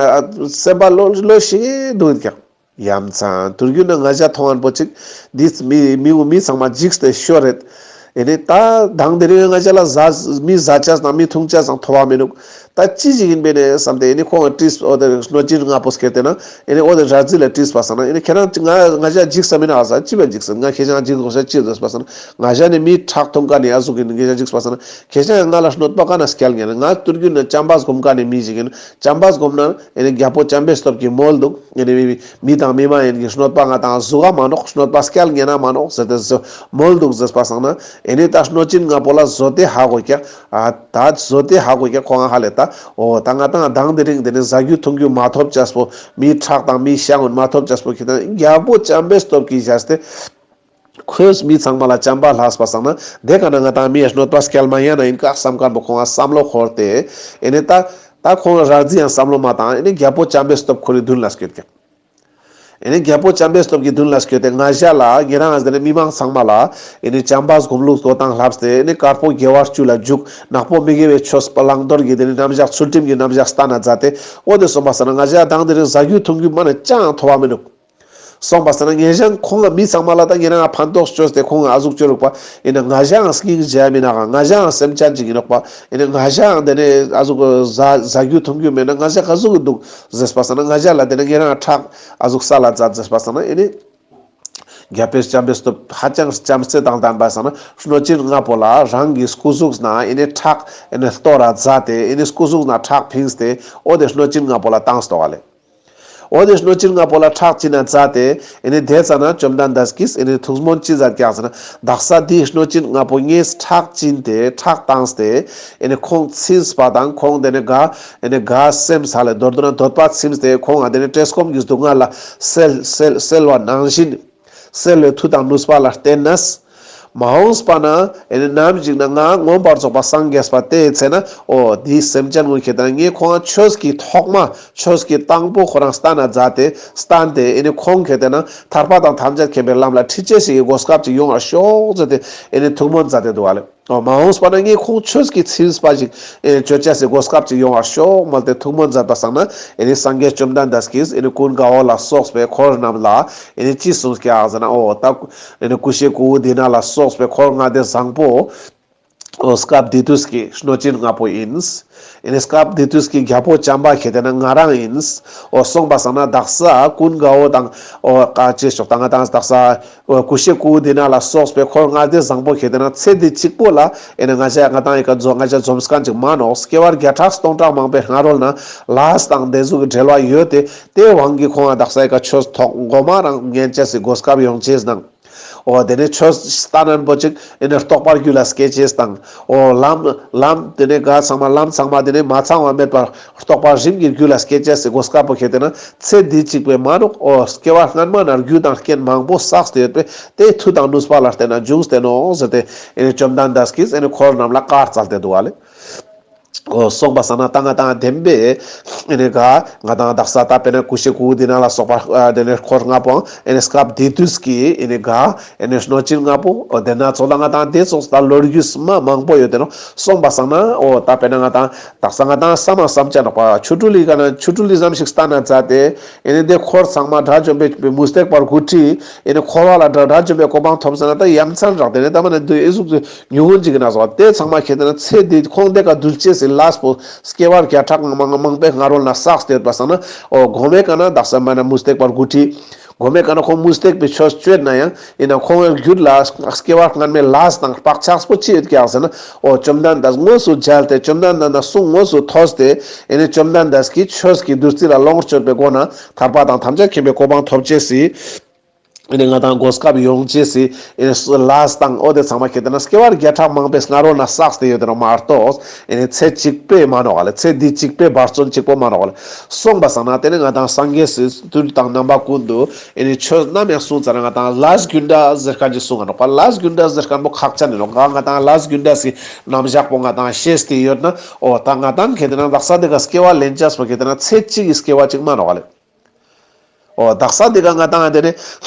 སེམས་པ་ལོ་ལོ་ཞིག་འདུག་ཀྱག། ཡ་མཚན། དུས་རྒྱུན་ན་ང་ཞ་མཐོང་མཁན་པོ་ཅིག། འདི་མི་མི་མི་ཚང་མ་འཇིགས་ཏེ་ཤོར་རེད། ཨེ་ནི་ད་དང་དེ་རིང་ང་ཞ་ལ་ཟ་མི་ཟ་ཅེས་དང་མི་འཐུང་ཅེས་དང་ཐོབ་པ་མི་འདུག། ད་ཅི་ཞིག་ཡིན་པས་ནས་བསམ་སྟེ་ཨེ་ནི་ཁོང་ལ་དྲིས། འོ་དེ་གནོད་སྦྱིན་ལྔ་པོ་སྐྱེས་ཏེ་ན་ཨེ་ནི་འོ་དེ་ར་རྫི་ལ་དྲིས་པ་སང་ན། ཨེ་ནི་ཁྱེད་རང་ང་ང་ཞ་འཇིགས་ས་མི་ན་ཨ་ཟ་ཅི་བས་འཇིགས་ས། ང་ཁྱེད་རང་འཇིགས་དགོས་ས་ཅི་ཟེར་པ་སང་ན། ང་ཞ་ནི་མི་ཁྲག་འཐུང་མཁན་ནི་ཨ་ཟུག་ཡིན། ང་ཞ་འཇིགས་པ་སང་ན་ཁྱེད་རང་ང་ལ་གནོད་པ་ག་ན་སྐྱལ་ཉན་ན། ང་དུས་རྒྱུན་ན་བྱམས་པ་སྒོམ་མཁན་ནི་མི་ཞིག་ཡིན། བྱམས་པ་སྒོམ་ན་ཨེ་ནི་རྒྱལ་པོ་བྱམས་པའི་སྟོབས་ཀྱིས་མོལ་འདུག། ཨེ་ནི་མི་མི་དང་མི་མ་ཡིན་གྱི་གནོད་པ་ང་དང་ཟུག་ག་མ་ནོག། གནོད་པ་སྐྱལ་ཉན་ན་མ་ནོག་ཟེར་ཏེ་མོལ་འདུག་ཟེར་པ་སང་ན། ཨེ་ནི་ད་གནོད་སྦྱིན་ལྔ་པོ་ལ་བཟོ་སྟེ་ཧ་གོ་ཀྱག། ཨ་ད་བཟོ་སྟེ་ཧ་གོ་ཀྱག་ཁོང་ཧ་ལེ་ད། འོ་ད་ང་དང་དང་དེ་རིང་དེ་ནི་ཟ་རྒྱུ་འཐུང་རྒྱུ་མ་ཐོབ་ཅེས་པོ། མི་ཁྲག་དང་མི་ཤ་གུན་མ་ཐོབ་ཅེས་པོ་ཁེ་ཏེ་ན་རྒྱལ་པོ་བྱམས་པའི་སྟོབས་ཀྱིས་བཞག་སྟེ། ཁོས་མི་ཚང་མ་ལ་བྱམས་པ་ལྷགས་པ་སང་ན་དེ་ག་ན་ང་དང་མི་ཡ་གནོད་པ་སྐྱལ་མ་ཉན་ན་ཡིན་ཀ་བསམ་མཁན་པོ་ཁོང་ང་བསམ་བློ་འཁོར་ཏེ། ཨེ་ནི་ད་ད་ཁོང་ར་རྫི་ཡང་བསམ་བློ་མ་བཏང་། ཨེ་ནི་རྒྱལ་པོ་བྱམས་པའི་སྟོབས་ཁོ་རའི་མདུན་ལ་སྐྱོད་ཀྱག། ཨེ་ནི་རྒྱལ་པོ་བྱམས་པའི་སྟོབས་ཀྱི་མདུན་ལ་སྐྱོད་དེ་ང་ཞ་ལ་ཉེ་རང་ཨ་ཟེ་ནི་མི་མང་ཚང་མ་ལ་ཨེ་ནི་བྱམས་པ་སྒོམ་ལུགས་འགྲོ་སྟངས་ལྷབས་ཏེ། ཨེ་ནི་དཀར་པོ་དགེ་བ་བཅུ་ལ་འཇུག། ནག་པོ་མི་དགེ་བའི་ཆོས་བླང་དོར་གྱི་དེ་ནི་རྣམ་གཞག་ཚུལ་ཁྲིམས་ཀྱི་རྣམ་གཞག་སྟན་ན་མཛད་དེ། འོ་དེ་སོང་པ་སང་ན་ང་ཞ་དང་དེ་རིང་ཟ་རྒྱུ་འཐུང་རྒྱུ་མ་ནེ་ཅང་ཐོབ་པ་མི་འདུག། སོང་པ་སང་ན་ཉེ་རང་ཁོང་ང་མི་ཚང་མ་ལ་ད་ཉེ་རང་ཕན་ཐོགས་བཅོས་ཏེ་ཁོང་ང་ཨ་ཟུག་བཅོ་རུག་པ། ཡིན་ན་ང་ཞའང་སྙིང་རྗེ་མི་ནོག་ག། ང་ཞའང་སེམས་ཅན་ཅིག་ཡིན་ནོག་པ། ཡིན་ན་ང་ཞའང་དེ་ནས་ཨ་ཟུག་ཟ་ཟ་རྒྱུ་འཐུང་རྒྱུ་མེད་ན་ང་ཞ་ག་ཟུག་གི་འདུག་ཟེར་པ་སང་ན། ང་ཞ་ལ་དེ་ནས་ཉེ་རང་ཁྲག་ཨ་ཟུག་ས་ལ་མཛད་ཟེར་པ་སང་ན། ཡིན་ནི་རྒྱལ་པོའི་བྱམས་པའི་སྟོབས་ཧ་ཅང་བྱམས་བརྩེ་དང་ལྡན་པ་སང་ན། གནོད་སྦྱིན་ལྔ་པོ་ལ་རང་གི་སྐུ་གཟུགས་ན་ཡིན་ནི་ཁྲག་ཡིན་ནི་གཏོར་ར་མཛད་དེ། ཡིན་ནི་སྐུ་གཟུགས་ན་ཁྲག་ཕིངས་ཏེ། འོ་དེ་གནོད་སྦྱིན་ལྔ་པོ་ལ་བཏང་སྟོག་ལེ། འོ་དེ་གནོད་སྦྱིན་ལྔ་པོ་ལ་ཁྲག་བྱིན་ན་མཛད་དེ། ཨེ་ནི་དེ་ཙ་ན་བཅོམ་ལྡན་འདས་ཀྱིས་ཨེ་ནི་ཐུགས་སྨོན་ཅི་མཛད་ཀྱག་ཟེར་ན། དག་ས་འདི་གནོད་སྦྱིན་ལྔ་པོ་ངས་ཁྲག་བྱིན་ཏེ་ཁྲག་བཏང་སྟེ། ཨེ་ནི་ཁོང་ཚིམས་པ་དང་ཁོང་དེ་ནི་ག་ཨེ་ནི་ག་སེམས་ས་ལེ་མདོར་བསྡུ་ན་འདོད་པ་ཚིམས་ཏེ་ཁོང་ང་དེ་ནི་བཀྲེས་སྐོམ་གྱི་སྡུག་བསྔལ་ལ་སེལ་སེལ་སེལ་བ་ནང་བཞིན། སེལ་བའི་མཐུ་དང་ནུས་པ་ལ་བརྟེན་ནས། མ་འོངས་པ་ན་ཨེ་ནི་ནམ་ཞིག་ན་ང་མངོན་པར་རྫོགས་པ་སངས་རྒྱས་པ་དེའི་ཚེ་ན། འོ་དེའི་སེམས་ཅན་ཀུན་ཁེ་ཏེ་ན་ངས་ཁོང་ང་ཆོས་ཀྱི་ཐོག་མ་ཆོས་ཀྱི་དང་པོ་ཁོ་རང་སྟན་ན་མཛད་དེ་སྟན་ཏེ། ཨེ་ནི་ཁོང་ཁེ་ཏེ་ན་ཐར་པ་དང་ཐམས་ཅད་མཁྱེན་པའི་ལམ་ལ་ཁྲིད་ཅེས་ཤིག་གི་གོ་སྐབས་ཅིག་ཡོང་བར་ཤོག་ཟེར་ཏེ་ཨེ་ནི་ཐུགས་སྨོན་མཛད་དེ་འདུག་ལེ། འོ་མ་འོངས་པ་ན་ངས་ཁོང་ཆོས་ཀྱི་ཚིམས་པ་ཞིག་ཨེ་ནི་བཅོ་ཅེས་སི་གོ་སྐབས་ཅིག་ཡོང་བར་ཤོག་མོལ་ཏེ་ཐུགས་སྨོན་མཛད་པ་སང་ན། ཨེ་ནི་སངས་རྒྱས་བཅོམ་ལྡན་འདས་ཀྱིས་ཨེ་ནི་ཀུན་དགའ་བོ་ལ་སོགས་པའི་འཁོར་རྣམས་ལ་ཨེ་ནི་ཅི་གསུངས་ཀྱག་ཟེར་ན། འོ་ད་ཨེ་ནི་ཀུ་ཤའི་ཀུ་འུ་དི་ན་ལ་སོགས་པའི་འཁོར་ལྔ་སྡེ་བཟང་པོ། འོ་སྐབས་དེ་དུས་ཀྱི་གནོད་སྦྱིན་ལྔ་པོ་ཡིན། ཨེ་ནི་སྐབས་དེ་དུས་ཀྱི་རྒྱལ་པོ་བྱམས་པ་ཁེ་ཏེ་ན་ང་རང་ཡིན། འོ་སོང་པ་སང་ན་དག་ས་ཀུན་དགའ་བོ་དང་འོ་ཀ་ཅེས་ཤོག་ད་ང་དང་དག་ས་འོ་ཀུ་ཤའི་ཀུ་འུ་དི་ན་ལ་སོགས་པའི་འཁོར་ལྔ་སྡེ་བཟང་པོ་ཁེ་ཏེ་ན་ཚེ་འདི་གཅིག་པོ་ལ་ཨེ་ནི་ང་ཞ་ང་དང་ཡི་ཀ་འཛོམས་ང་ཞ་འཛོམས་མཁན་ཅིག་མ་ནོག། སྐྱེ་བ་བརྒྱ་ཕྲག་སྟོང་ཕྲག་མང་པོའི་སྔ་རོལ་ན་ལས་དང་དེ་ཟུག་གི་འབྲེལ་བ་ཡོད་དེ། དེའི་དབང་གིས་ཁོང་ང་དག་ས་ཡི་ཀ་ཆོས་ཐོག་མགོ་མ་རང་ཉན་ཅེས་སི་གོ་སྐབས་ཡོང་ཅེས་དང་། འོ་དེ་ནས་ཆོས་སྟན་མཁན་པོ་ཅིག་ཨེ་ནི་རྟོགས་པ་རྒྱུད་ལ་སྐྱེ་ཅེས་དང་། འོ་ལམ་ལམ་དེ་ནས་ག་ཚང་མ་ལམ་ཚང་མ་དེ་ནས་མ་ཚང་བ་མེད་པར་རྟོགས་པ་རིམ་གྱིས་རྒྱུད་ལ་སྐྱེ་ཅེས་སི་གོ་སྐབས་པོ་ཁེ་ཏེ་ན་ཚེ་འདི་གཅིག་པོའི་མ་ནོག། འོ་སྐྱེ་བ་སྔན་མ་ན་རྒྱུ་དང་རྐྱེན་མང་པོ་བསགས་ཏེ་ཡོད་པས། དེའི་མཐུ་དང་ནུས་པ་ལ་བརྟེན་ན་འབྱུང་སྟེ་ནོག་ཟེར་ཏེ་ཨེ་ནི་བཅོམ་ལྡན་འདས་ཀྱིས་ཨེ་ནི་འཁོར་རྣམས་ལ་བཀའ་སྩལ་ཏེ་འདུག་ལེ། འོ་སོང་པ་སང་ན་ད་ང་དང་བདེན་པས་ཨེ་ནི་ག་ང་དང་དག་ས་ད་དཔེར་ན་ཀུ་ཤའི་ཀུ་འུ་དི་ན་ལ་སོགས་པ་ཨ་དེ་ནས་འཁོར་ལྔ་པོའང་ཨེ་ནི་སྐབས་དེ་དུས་ཀྱི་ཨེ་ནི་ག་ཨེ་ནི་གནོད་སྦྱིན་ལྔ་པོ། འོ་དེ་ན་ཚོགས་ལ་ང་དང་དེ་ཚོགས་ད་ལོ་རྒྱུས་མ་མང་པོ་ཡོད་དེ་ནོག། སོང་པ་སང་ན་འོ་ད་དཔེར་ན་ང་དང་དག་ས་ང་དང་བསམ་མ་བསམ་ཅ་ནོག་པ། ཆོ་འཕྲུལ་ལི་ག་ན་ཆོ་འཕྲུལ་ལི་ཙམ་ཞིག་སྟན་ན་མཛད་དེ། ཨེ་ནི་དེ་འཁོར་ཚང་མ་དགྲ་བཅོམ་པའི་མུ་སྟེགས་པར་དགུ་ཁྲི་ཨེ་ནི་འཁོར་བ་ལ་དགྲ་དགྲ་བཅོམ་པའི་གོ་འཕང་ཐོབ་ཟེར་ན་ད་ཡ་མཚན་རག། དེ་ནས་ད་མ་ནི་དུ་ཨེ་ཟུག་ཉུང་ངུན་ཅིག་ན་སོགས་དེ་ཚང་མ་ཁེ་ཏེ་ན་ཚེ་འདི་ཁོང་དེ་ཀ་འདུལ་ཅེས་ སི་ལས་པོ་སྐྱེ་བ་བརྒྱ་ཕྲག་མང་མང་པོའི་སྔ་རོལ་ན་བསགས་ཏེ་ཡོད་པ་སང་ན། འོ་གོ་མའི་ཀ་ན་དག་ས་མ་ན་མུ་སྟེགས་པ་དགུ་ཁྲི། གོ་མའི་ཀ་ན་ཁོང་མུ་སྟེགས་པའི་ཆོས་སྤྱོད་ན་ཡང་ཡིན་ན་ཁོང་རྒྱུད་ལ་སྐྱེ་བ་སྔན་མའི་ལས་དང་བག་ཆགས་པོ་ཅི་ཡོད་ཀྱག་ཟེར་ན། འོ་བཅོམ་ལྡན་འདས་དངོས་སུ་མཇལ་ཏེ་བཅོམ་ལྡན་འདས་ན་གསུང་དངོས་སུ་ཐོས་ཏེ་ཡིན་ན་བཅོམ་ལྡན་འདས་ཀྱི་ཆོས་ཀྱི་བདུད་རྩི་ལ་ལོངས་སྤྱོད་པའི་སྒོ་ན་ཐར་པ་དང་ཐམས་ཅད་མཁྱེན་པའི་གོ་འཕང་ཐོབ་ཅེས་སི། ཨེ་ནི་ང་དང་གོ་སྐབས་ཡོང་ཅེས་སི་ཨེ་ནི་ལས་དང་འོ་དེ་ཚང་མ་ཁྱེད་དེ་ན་སྐྱེ་བ་བརྒྱ་ཕྲག་མང་པོའི་སྔ་རོལ་ན་བསགས་ཏེ་ཡོད་དེ་ནོ་མ་གཏོགས། ཨེ་ནི་ཚེ་གཅིག་པའི་མ་ནོག་ལེ། ཚེ་འདི་གཅིག་པའི་འབད་བརྩོན་གཅིག་པོ་མ་ནོག་ལེ། སོང་པ་སང་ན་དེ་ནི་ང་དང་སངས་རྒྱས་སི་དུས་དང་རྣམ་པ་ཀུན་ཏུ་ཨེ་ནི་ཆོས་ནམ་ཡང་གསུངས་ཙ་ན་ང་དང་ལས་རྒྱུ་འབྲས་ཟེར་མཁན་ཅིག་གསུང་ང་ནོག་པ། ལས་རྒྱུ་འབྲས་ཟེར་མཁན་པོ་ཁག་ཅན་ཡིན་ནོག། ང་དང་ལས་རྒྱུ་འབྲས་སི་རྣམ་གཞག་པོ་ང་དང་ཤེས་ཏེ་ཡོད་ན། འོ་ད་ང་དང་ཁྱེད་དེ་ན་དག་ས་དེ་ག་སྐྱེ་བ་ལེན་ཅེས་པོ་ཁྱེད་དེ་ན་ཚེ་གཅིག་གི་སྐྱེ་བ་གཅིག་མ་ནོག་ལེ། འོ་དག་ས་འདི་ག་ང་དང་དེ་ནི་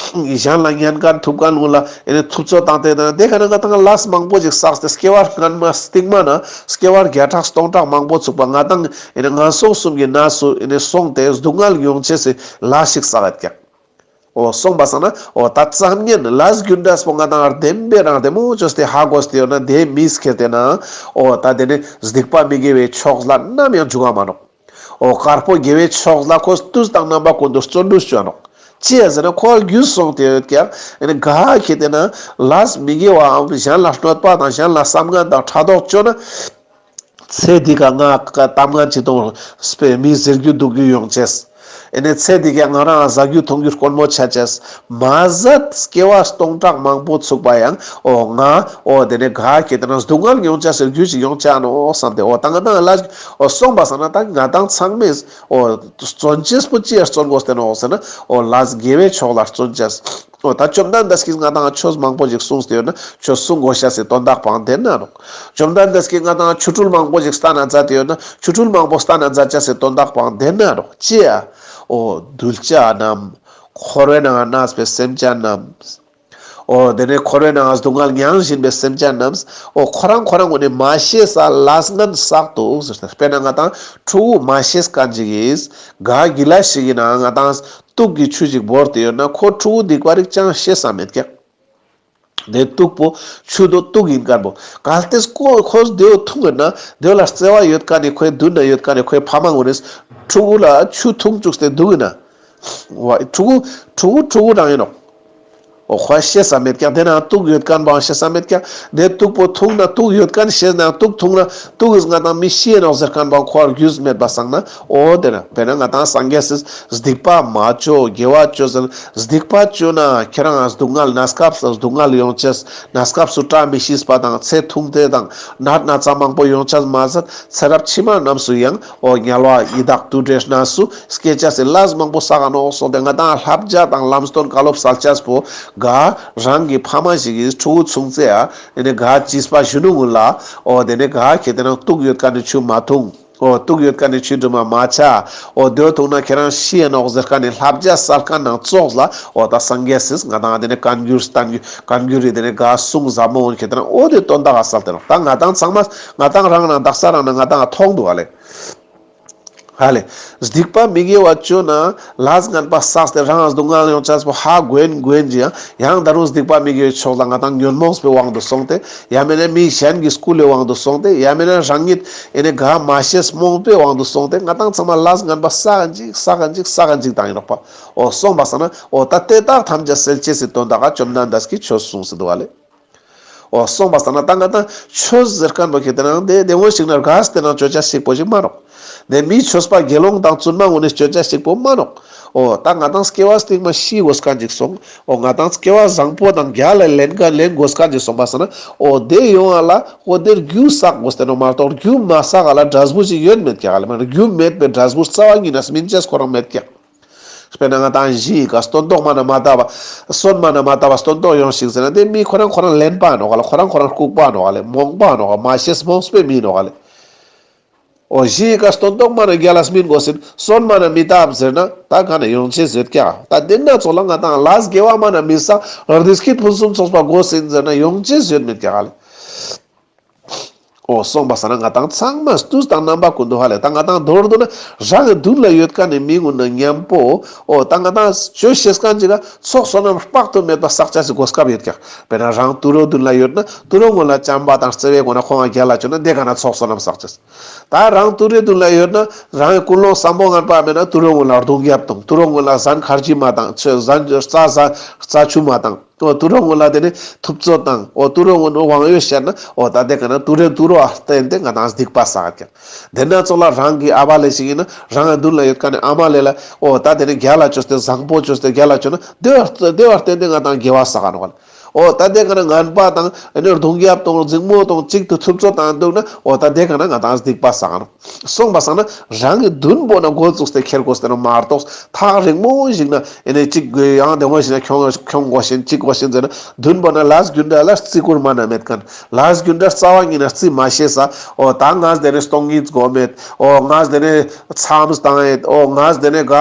གཞན་ལ་ཉན་མཁན་ཐུབ་མཁན་ལུང་ལ་ཨེ་ནི་ཐུབ་ཚོད་བཏང་སྟེ་དང་དེ་ག་ན་ང་དང་ལས་མང་པོ་ཞིག་བསགས་ཏེ་སྐྱེ་བ་སྔན་མ་སྟིང་མ་ན་སྐྱེ་བ་བརྒྱ་ཕྲག་སྟོང་ཕྲག་མང་པོ་ཚུགས་པ་ང་དང་ཨེ་ནི་ངན་སོང་གསུམ་གྱི་གནས་སུ་ཨེ་ནི་སོང་སྟེ་སྡུག་བསྔལ་མྱོང་ཅེས་སི་ལས་ཤིག་བསགས་ཡོད་ཀྱག། འོ་སོང་པ་སང་ན་འོ་ད་ཙམ་ཉན་ལས་རྒྱུ་འབྲས་པོ་ང་དང་བདེན་པའི་རང་བདེ་མོ་བཅོས་ཏེ་ཧ་གོ་སྟེ་ཡོད་ན་དེ་མིས་ཁྱེད་དེ་ན་འོ་ད་དེ་ནི་སྡིག་པ་མི་དགེ་བའི་ཕྱོགས་ལ་ནམ་ཡང་འཇུག་ག་མ་ནོག། འོ་དཀར་པོ་དགེ་བའི་ཕྱོགས་ལ་ཁོ་དུས་དང་རྣམ་པ་ཀུན་ཏུ་བརྩོན་འགྲུས་བཅོ་ནོག། ཅི་ཡ་ཟེར་ན་ཁོ་རྒྱུས་སོང་སྟེ་ཡོད་ཀྱག། ཨེ་ནི་ག་ཁྱེད་དེ་ན་ལས་མི་དགེ་བའམ་གཞན་ལ་གནོད་པ་དང་གཞན་ལ་བསམ་ངན་དང་ཕྲག་དོག་བཅོ་ན། ཚེ་འདི་ག་ང་གཏམ་ངན་ཅི་གཏོང་སྤེ་མི་ཟེར་རྒྱུ་འདུག་རྒྱུ་ཡོང་ཅེས། ཨེ་ནི་ཚེ་འདི་ག་ང་རང་ཟ་རྒྱུ་འཐུང་རྒྱུ་དཀོན་མོ་ཆ་ཅེས། མ་ཟད་སྐྱེ་བ་སྟོང་ཕྲག་མང་པོ་ཚུགས་པ་ཡང་འོ་ང་འོ་དེ་ནི་ག་ཁྱེད་དེ་ན་སྡུག་བསྔལ་མྱོང་ཅེས་སི་རྒྱུ་ཞིག་ཡོང་ཅེས་ནོག་བསམ་སྟེ། འོ་ད་ང་དང་ལས་འོ་སོང་པ་སང་ན་ད་ང་དང་ཚང་མས་འོ་བརྩོན་ཅེས་པོ་ཅི་ཡ་བརྩོན་དགོས་ཏེ་ནོག་ཟེར་ན། འོ་ལས་དགེ་བའི་ཕྱོགས་ལ་བརྩོན་ཅེས། འོ་ད་བཅོམ་ལྡན་འདས་ཀྱིས་ང་དང་ཆོས་མང་པོ་ཞིག་གསུངས་ཏེ་ཡོད་ན་ཆོས་གསུང་དགོས་ཤེས་སི་དོན་དག་པོའང་དེ་ན་ནོག། བཅོམ་ལྡན་འདས་ཀྱིས་ང་དང་ཆོ་འཕྲུལ་མང་པོ་ཞིག་སྟན་ན་མཛད་དེ་ཡོད་ན་ཆོ་འཕྲུལ་མང་པོ་སྟན་ན་མཛད་ཅེས་སི་དོན་དག་པོའང་དེ་ན་ནོག། ཅི་ཡ། འོ་གདུལ་བྱ་རྣམས། འཁོར་བའི་ནང་གནས་པའི་སེམས་ཅན་རྣམས། འོ་དེ་ནས་འཁོར་བའི་ནང་སྡུག་བསྔལ་མྱང་བཞིན་པའི་སེམས་ཅན་རྣམས། འོ་ཁོ་རང་ཁོ་རང་ངོས་ནས་མ་ཤེས་ས་ལས་ངན་བསགས་འདུག་ཟེར་ཏེ། དཔེར་ན་ང་དང་ཕྲུ་གུ་མ་ཤེས་མཁན་ཅིག་གིས་ག་གི་ལ་ཞིག་ཡིན་ན་ང་དང་དུག་གི་ཆུ་ཞིག་བོར་ཏེ་ཡོད་ན་ཁོ་ཕྲུ་གུ་སྡིག་པ་རིག་ཅང་ཤེས་ས་མེད་ཀྱག། དེ་དུག་པོ་ཆུ་དོ་དུག་ཡིན་མཁན་པོ་གལ་ཏེ་ཁོ་ཁོས་དེའོ་འཐུང་ཡོད་ན་དེའོ་ལ་བརྩེ་བ་ཡོད་མཁན་ནི་ཁོའི་མདུན་ན་ཡོད་མཁན་ནི་ཁོའི་ཕ་མ་ངོས་ནས་ཕྲུ་གུ་ལ་ཆུ་འཐུང་བཅུག་སྟེ་འདུག་ཡིན་ན། ཕྲུ་གུ་ཕྲུ་གུ་ཕྲུ་གུ་རང་ཡིན་ནོག། འོ་ཁོ་ཤེས་ས་མེད་ཀྱག། དེ་ན་དུག་ཡོད་མཁན་པའང་ཤེས་ས་མེད་ཀྱག། དེ་དུག་པོ་འཐུང་ན་དུག་ཡོད་མཁན་ཤེས་ན་དུག་འཐུང་ན་དུག་གིས་ང་དང་མི་ཤི་ཡིན་ནོག་ཟེར་མཁན་པའང་ཁོ་རྒྱུས་མེད་པ་སང་ན། འོ་དེ་ན་དཔེར་ན་ང་དང་སངས་རྒྱས་སི་སྡིག་པ་མ་བཅོ་དགེ་བ་བཅོ་ཟེར། སྡིག་པ་བཅོ་ན་ཁྱེད་རང་སྡུག་བསྔལ་གནས་སྐབས་སུ་སྡུག་བསྔལ་ཡོང་ཅེས། གནས་སྐབས་སུ་བཀྲ་མི་ཤིས་པ་དང་ཚེ་ཐུང་ཏེ་དང་ནད་ན་ཚ་མང་པོ་ཡོང་ཅེས་མ་ཟད་ཚེ་རབས་ཕྱི་མ་རྣམས་སུ་ཡང་འོ་དམྱལ་བ་ཡི་དྭགས་དུད་འགྲོའི་གནས་སུ་སྐྱེ་ཅེས་སི་ལས་མང་པོ་བསགས་ནོག་སོང་སྟེ། ང་དང་བསླབ་བྱ་དང་ལམ་སྟོན་བཀའ་སློབ་སལ་ཅེས་པོ་ག་རང་གི་ཕ་མ་ཞིག་གིས་ཕྲུ་གུ་ཆུང་ཙེ་ཡ་ཨེ་ནི་ག་བྱིས་པ་གཞོན་ནུ་ངུན་ལ་འོ་དེ་ནི་ག་ཁྱེད་དེ་ན་དུག་ཡོད་མཁན་ནི་ཆུ་མ་འཐུང་། འོ་དུག་ཡོད་མཁན་ནི་ཆུ་འདྲ་མ་མ་ཆ། འོ་དེའོ་འཐུང་ན་ཁྱེད་རང་ཤི་ཡིན་ནོག་ཟེར་མཁན་ནི་བསླབ་བྱ་སལ་མཁན་ནང་ཙོགས་ལ་འོ་ད་སངས་རྒྱས་སི་ང་དང་དེ་ནི་བཀའ་འགྱུར་བསྟན་འགྱུར་བཀའ་འགྱུར་རི་དེ་ནི་ག་གསུང་ཟབ་མོ་འོན་ཁྱེད་དེ་ན་འོ་དེ་དོན་དག་ག་སལ་ཏེ་ནོག། ད་ང་དང་ཚང་མ་ང་དང་རང་ནང་དག་ས་རང་ནང་ང་དང་མཐོང་འདུག་ཧ་ལེ། ཧ་ལེ། སྡིག་པ་མི་དགེ་བ་བཅོ་ན་ལས་ངན་པ་བསགས་ཏེ་རང་སྡུག་བསྔལ་ཡོང་ཅེས་པོ་ཧ་གོ་ཡིན་གོ་ཡིན་ཅི་ཡང་ཡང་ད་རུང་སྡིག་པ་མི་དགེ་བའི་ཕྱོགས་ལ་ང་དང་ཉོན་མོངས་པའི་དབང་དུ་སོང་སྟེ་ཡང་མིན་ན་མི་གཞན་གྱི་སྐུལ་བའི་དབང་དུ་སོང་སྟེ་ཡང་མིན་ན་རང་ཉིད་ཨེ་ནི་ག་མ་ཤེས་རྨོངས་པའི་དབང་དུ་སོང་སྟེ་ང་དང་ཚང་མ་ལས་ངན་པ་བསགས་ཀྱིན་ཅིག་བསགས་ཀྱིན་ཅིག་བསགས་ཀྱིན་ཅིག་དང་ཡིན་ནོག་པ། འོ་སོང་པ་སང་ན་འོ་ད་དེ་དག་ཐམས་ཅད་སེལ་ཅེས་སི་དོན་དག་ག་བཅོམ་ལྡན་འདས་ཀྱིས་ཆོས་གསུངས་སེ་འདུག་ཧ་ལེ། འོ་སོང་པ་སང་ན་ད་ང་དང་ཆོས་ཟེར་མཁན་པོ་ཁྱེད་དེ་ན་དེ་དེ་འོ་ཞིག་ན་རྒས་ཏེ་ན་ཅོ་ཅེས་ཞིག་པོ་ཞིག་མ་ནོག། དེ་མི་ཆོས་པ་དགེ་སློང་དང་བཙུན་མ་ངོ་ནས་ཅོ་ཅེས་ཞིག་པོ་མ་ནོག། འོ་ད་ང་དང་སྐྱེ་བ་སྟིང་མ་ཤི་དགོས་མཁན་ཅིག་སོང་། འོ་ང་དང་སྐྱེ་བ་བཟང་པོ་དང་རྒྱལ་ལ་ལེན་མཁན་ལེན་དགོས་མཁན་ཅིག་སོང་པ་སང་ན་འོ་དེ་ཡོང་ང་ལ་འོ་དེར་རྒྱུ་བསགས་དགོས་ཏེ་ནོག་མ་གཏོགས་རྒྱུ་མ་བསགས་ང་ལ་འབྲས་བུ་ཞིག་ཡོད་མེད་ཀྱག་ལེ། མ་རྒྱུ་མེད་པའི་འབྲས་བུ་རྩ་བ་ཉིད་ནས་སྨིན་ཅེས་ཁོ་རང་མེད་ཀྱག། དཔེར་ན་ང་དང་གཞི་ཡི་ཀ་སྟོན་ཐོག་མ་ན་མ་བཏབ་པ་སོན་མ་ན་མ་བཏབ་པ་སྟོན་ཐོག་ཡོང་ཞིག་ཟེར་ན་དེ་མི་ཁོ་རང་ཁོ་རང་གླེན་པ་ནོག་ལེ། ཁོ་རང་ཁོ་རང་ལྐུགས་པ་ནོག་ལེ། རྨོངས་པ་ནོག། མ་ཤེས་རྨོངས་པའི་མི་ནོག་ལེ། འོ་གཞི་ཡི་ཀ་སྟོན་ཐོག་མ་ན་རྒྱལ་ལ་སྨིན་དགོས་ཟེར་སོན་མ་ན་མི་བཏབ་ཟེར་ན་ད་ག་ན་ཡོང་ཅེས་ཡོད་ཀྱག། ད་དེ་ན་ཚོགས་ལ་ང་དང་ལས་དགེ་བ་མ་ན་མི་བསགས་བདེ་སྐྱིད་ཕུན་སུམ་ཚོགས་པ་དགོས་ཟེར་ན་ཡོང་ཅེས་ཡོད་མེད་ཀྱག་ལེ། འོ་སོང་པ་སང་ན་ང་ཏང་ཚང་མ་དུས་དང་རྣམ་པ་ཀུན་ཏུ་ཧ་ལེ་ད་ང་ཏང་མདོར་བསྡུ་ན་རང་གི་མདུན་ལ་ཡོད་མཁན་ནི་མི་ཀུན་ནང་མཉམ་པོ་འོ་ད་ང་ཏང་ཆོས་ཤེས་མཁན་ཅིག་ག་ཚོགས་བསོད་ནམས་དཔག་ཏུ་མེད་པ་བསགས་ཅེས་སི་གོ་སྐབས་ཡོད་ཀྱག་དཔེར་ན་རང་དུད་འགྲོ་མདུན་ལ་ཡོད་ན་དུད་འགྲོ་ཀུན་ལ་བྱམས་པ་དང་བརྩེ་བའི་སྒོ་ནས་ཁོང་ང་རྒྱལ་ལ་བཅོ་ན་དེ་ག་ན་ཚོགས་བསོད་ནམས་བསགས་ཅེས། ད་རང་དུད་འགྲོའི་མདུན་ལ་ཡོད་ན་རང་གི་ཀུན་སློང་བཟང་པོ་ངན་པ་མེད་ན་དུད་འགྲོ་ཀུན་ལ་རྡུང་རྒྱབ་དང་དུད་འགྲོ་ཀུན་ལ་ཟན་ཁར་ཇི་མ་དང་ཆུ་ཟན་རྩྭ་ཟ་རྩྭ་ཆུ་མ་དང་འོ་དུད་འགྲོ་ཀུན་ལ་དེ་ནི་ཐུབ་ཚོད་དང་འོ་དུད་འགྲོ་ཀུན་དབང་ཡོད་བཤད་ན་འོ་ད་དེ་ག་ན་དུད་འགྲོའི་དུད་འགྲོ་བ་བརྟེན་ཏེ་ང་ཏང་སྡིག་པ་བསགས་ཀྱག་དེ་ན་ཚོགས་ལ་རང་གི་ཨ་བ་ལེ་ཞིག་ཡིན་ན་རང་གི་མདུན་ལ་ཡོད་མཁན་ནི་ཨ་མ་ལེ་ལ་འོ་ད་དེ་ནི་རྒྱལ་ལ་བཅོས་ཏེ་བཟང་པོ་བཅོས་ཏེ་རྒྱལ་ལ་བཅོ་ན་དེ་བ་དེ་བ་བརྟེན་ཏེ་ང་ཏང་དགེ་བ་བསགས་ནོག་ལེ། འོ་ད་དེ་ག་ན་ངན་པ་དང་ཨེ་ནི་རྡུང་རྒྱབ་དང་འཛིང་མོ་དང་གཅིག་ཏུ་ཐུབ་ཚོད་དང་འདུག་ན་འོ་ད་དེ་ག་ན་ང་ཏང་སྡིག་པ་བསགས་ནོག་སོང་པ་སང་ན་རང་གི་མདུན་པོ་ན་འགོ་བཙུགས་ཏེ་ཁྱེར་དགོས་ཏེ་ནོག་མ་གཏོགས་ཐག་རིང་མོ་ཞིག་ན་ཨེ་ནི་གཅིག་ཡང་དེ་མོ་ཞིག་ན་ཁྱོང་ཁྱོང་དགོས་ཤིན་གཅིག་དགོས་ཤིན་ཟེར་ན་མདུན་པོ་ན་ལས་རྒྱུ་འབྲས་ལ་རྩི་བཀུར་མ་ན་མེད་མཁན། ལས་རྒྱུ་འབྲས་རྩ་བ་ཉིད་ན་རྩི་མ་ཤེས་ས། འོ་ད་ངས་དེ་ནི་སྟོང་ཉིད་དགོས་མེད། འོ་ངས་དེ་ནི་མཚམས་བཏང་ཡེད། འོ་ངས་དེ་ནི་ག་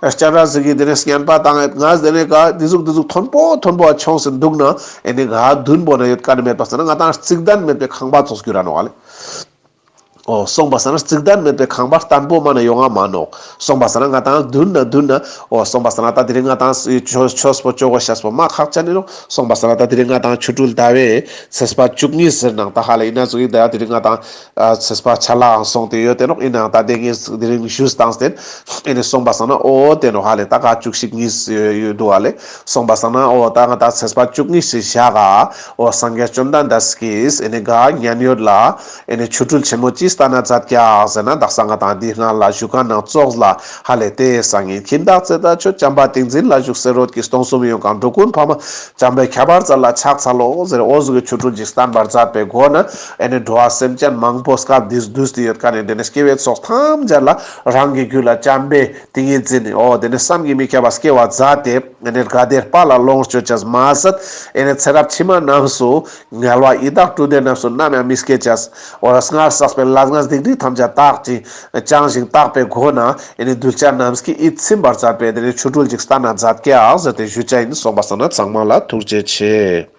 སྤྱན་རས་གཟིགས་ཀྱི་དེ་ནི་བསྙེན་པ་བཏང་ཡེད། ངས་དེ་ནི་ག་དེ་ཟུག་དེ་ཟུག་མཐོན་པོ་མཐོན་པོ་ཆོངས་སེ་འདུག་ན་ཨེ་ནི་ག་མདུན་པོ་ན་ཡོད་མཁན་ནི་མེད་པ་སང་ན་ང་ཏང་རྩིག་ལྡན་མེད་པའི་ཁང་པ་ཙོགས་གྱུར་ར་ནོག་ལེ། འོ་སོང་པ་སང་ན་རྩིག་ལྡན་མེད་པའི་ཁང་པ་བརྟན་པོ་མ་ན་ཡོང་ང་མ་ནོག་སོང་པ་སང་ན་ང་ཏང་མདུན་ན་མདུན་ན་འོ་སོང་པ་སང་ན་ད་དེ་རིང་ང་ཏང་ཆོས་ཆོས་པོ་ཆོ་གོ་ཤེས་པོ་མ་ཁག་ཅན་ནི་ནོག་སོང་པ་སང་ན་ད་དེ་རིང་ང་ཏང་ཆོ་འཕྲུལ་ཟླ་བའི་ཚེས་པ་བཅུ་གཉིས་ཟེར་ནང་ད་ཧ་ལེ་ཡིན་ན་ཟུག་གི་ད་དེ་རིང་ང་ཏང་ཨ་ཚེས་པ་ཆ་ལའང་སོང་སྟེ་ཡོད་དེ་ནོག་ཡིན་ནའང་ད་དེ་ངས་དེ་རིང་ཞུས་བཏང་སྟེ་ཨེ་ནི་སོང་པ་སང་ན་འོ་དེ་ནོག་ཧ་ལེ་ད་ག་བཅུ་གཅིག་གཉིས་ཡོད་འདུག་ཧ་ལེ། སོང་པ་སང་ན་འོ་ད་ང་ད་ཚེས་པ་བཅུ་གཉིས་སི་ཞག་ག་འོ་སངས་རྒྱས་བཅོམ་ལྡན་འདས་ཀྱིས་ཨེ་ནི་ག་མཉན་ཡོད་ལ་ཨེ་ནི་ཆོ་འཕྲུལ་ཆེན་མོ་ཅི་སྟན་ན་མཛད་ཀྱག་ཟེར་ན་དག་ས་ང་ཏང་འདི་སྔ་ལ་ཞུ་མཁན་ནང་ཙོགས་ལ་ཧ་ལེ་དེ་སང་ཉིན་ཁྱིམ་བདག་ཚེ་ད་ཆོས་བྱམས་པ་ཏིང་འཛིན་ལ་བཞུགས་ཟེར་རོད་ཀྱི་སྟོང་གསུམ་ཡོངས་གང་འགྲོ་ཀུན་ཕ་མ་བྱམས་པའི་ཁྱད་པར་ཙམ་ལ་ཕྱག་འཚལ་ལོ་ཟེར་འོ་ཟུག་གི་ཆོ་འཕྲུལ་ཅིག་སྟན་པར་མཛད་པའི་སྒོ་ན་ཨེ་ནི་འགྲོ་བ་སེམས་ཅན་མང་པོ་སྐབས་འདིར་འདུས་ཏེ་ཡོད་མཁན་ནི་དེ་ནི་སྐྱེ་བོའི་ཚོགས་ཐམས་ཅད་ལ་རང་གི་རྒྱུད་ལ་བྱམས་པའི་ཏིང་ངེ་འཛིན་ནི་འོ་དེ་ནི་བསམ་གྱིས་མི་ཁྱབ་པ་སྐྱེ་བ་མཛད་དེ་ཨེ་ནི་དགའ་བདེའི་དཔལ་ལ་ལོངས་སྤྱོད་ཅེས་མ་ཟད་ཨེ་ནི་ཚེ་རབས་ཕྱི་མ་རྣམས་སུ་དམྱལ་བ་ཡི་དྭགས་དྲུག་སྡེ་རྣམས་སུ་ནམ་ཡང་མི་སྐྱེ་ཅེས་འོ་སྔར་བསགས་པའི་ལས་ངན་སྡིག་སྒྲིབ་ཐམས་ཅད་དག་ཅིང་བྱང་ཞིང་དག་པའི་སྒོ་ན་ཨེ་ནི་གདུལ་བྱ་རྣམས་ཀྱི་ཡིད་ཚིམ་པར་མཛད་པའི་དེ་ནི་ཆོ་འཕྲུལ་ཅིག་སྟན་ན་མཛད་ཀྱག་ཟེར་ཏེ་ཞུ་ཅེས་ཡིན། སོང་པ་སང་ན་ཚང་མ་ལ་ཐུགས་རྗེ་ཆེ།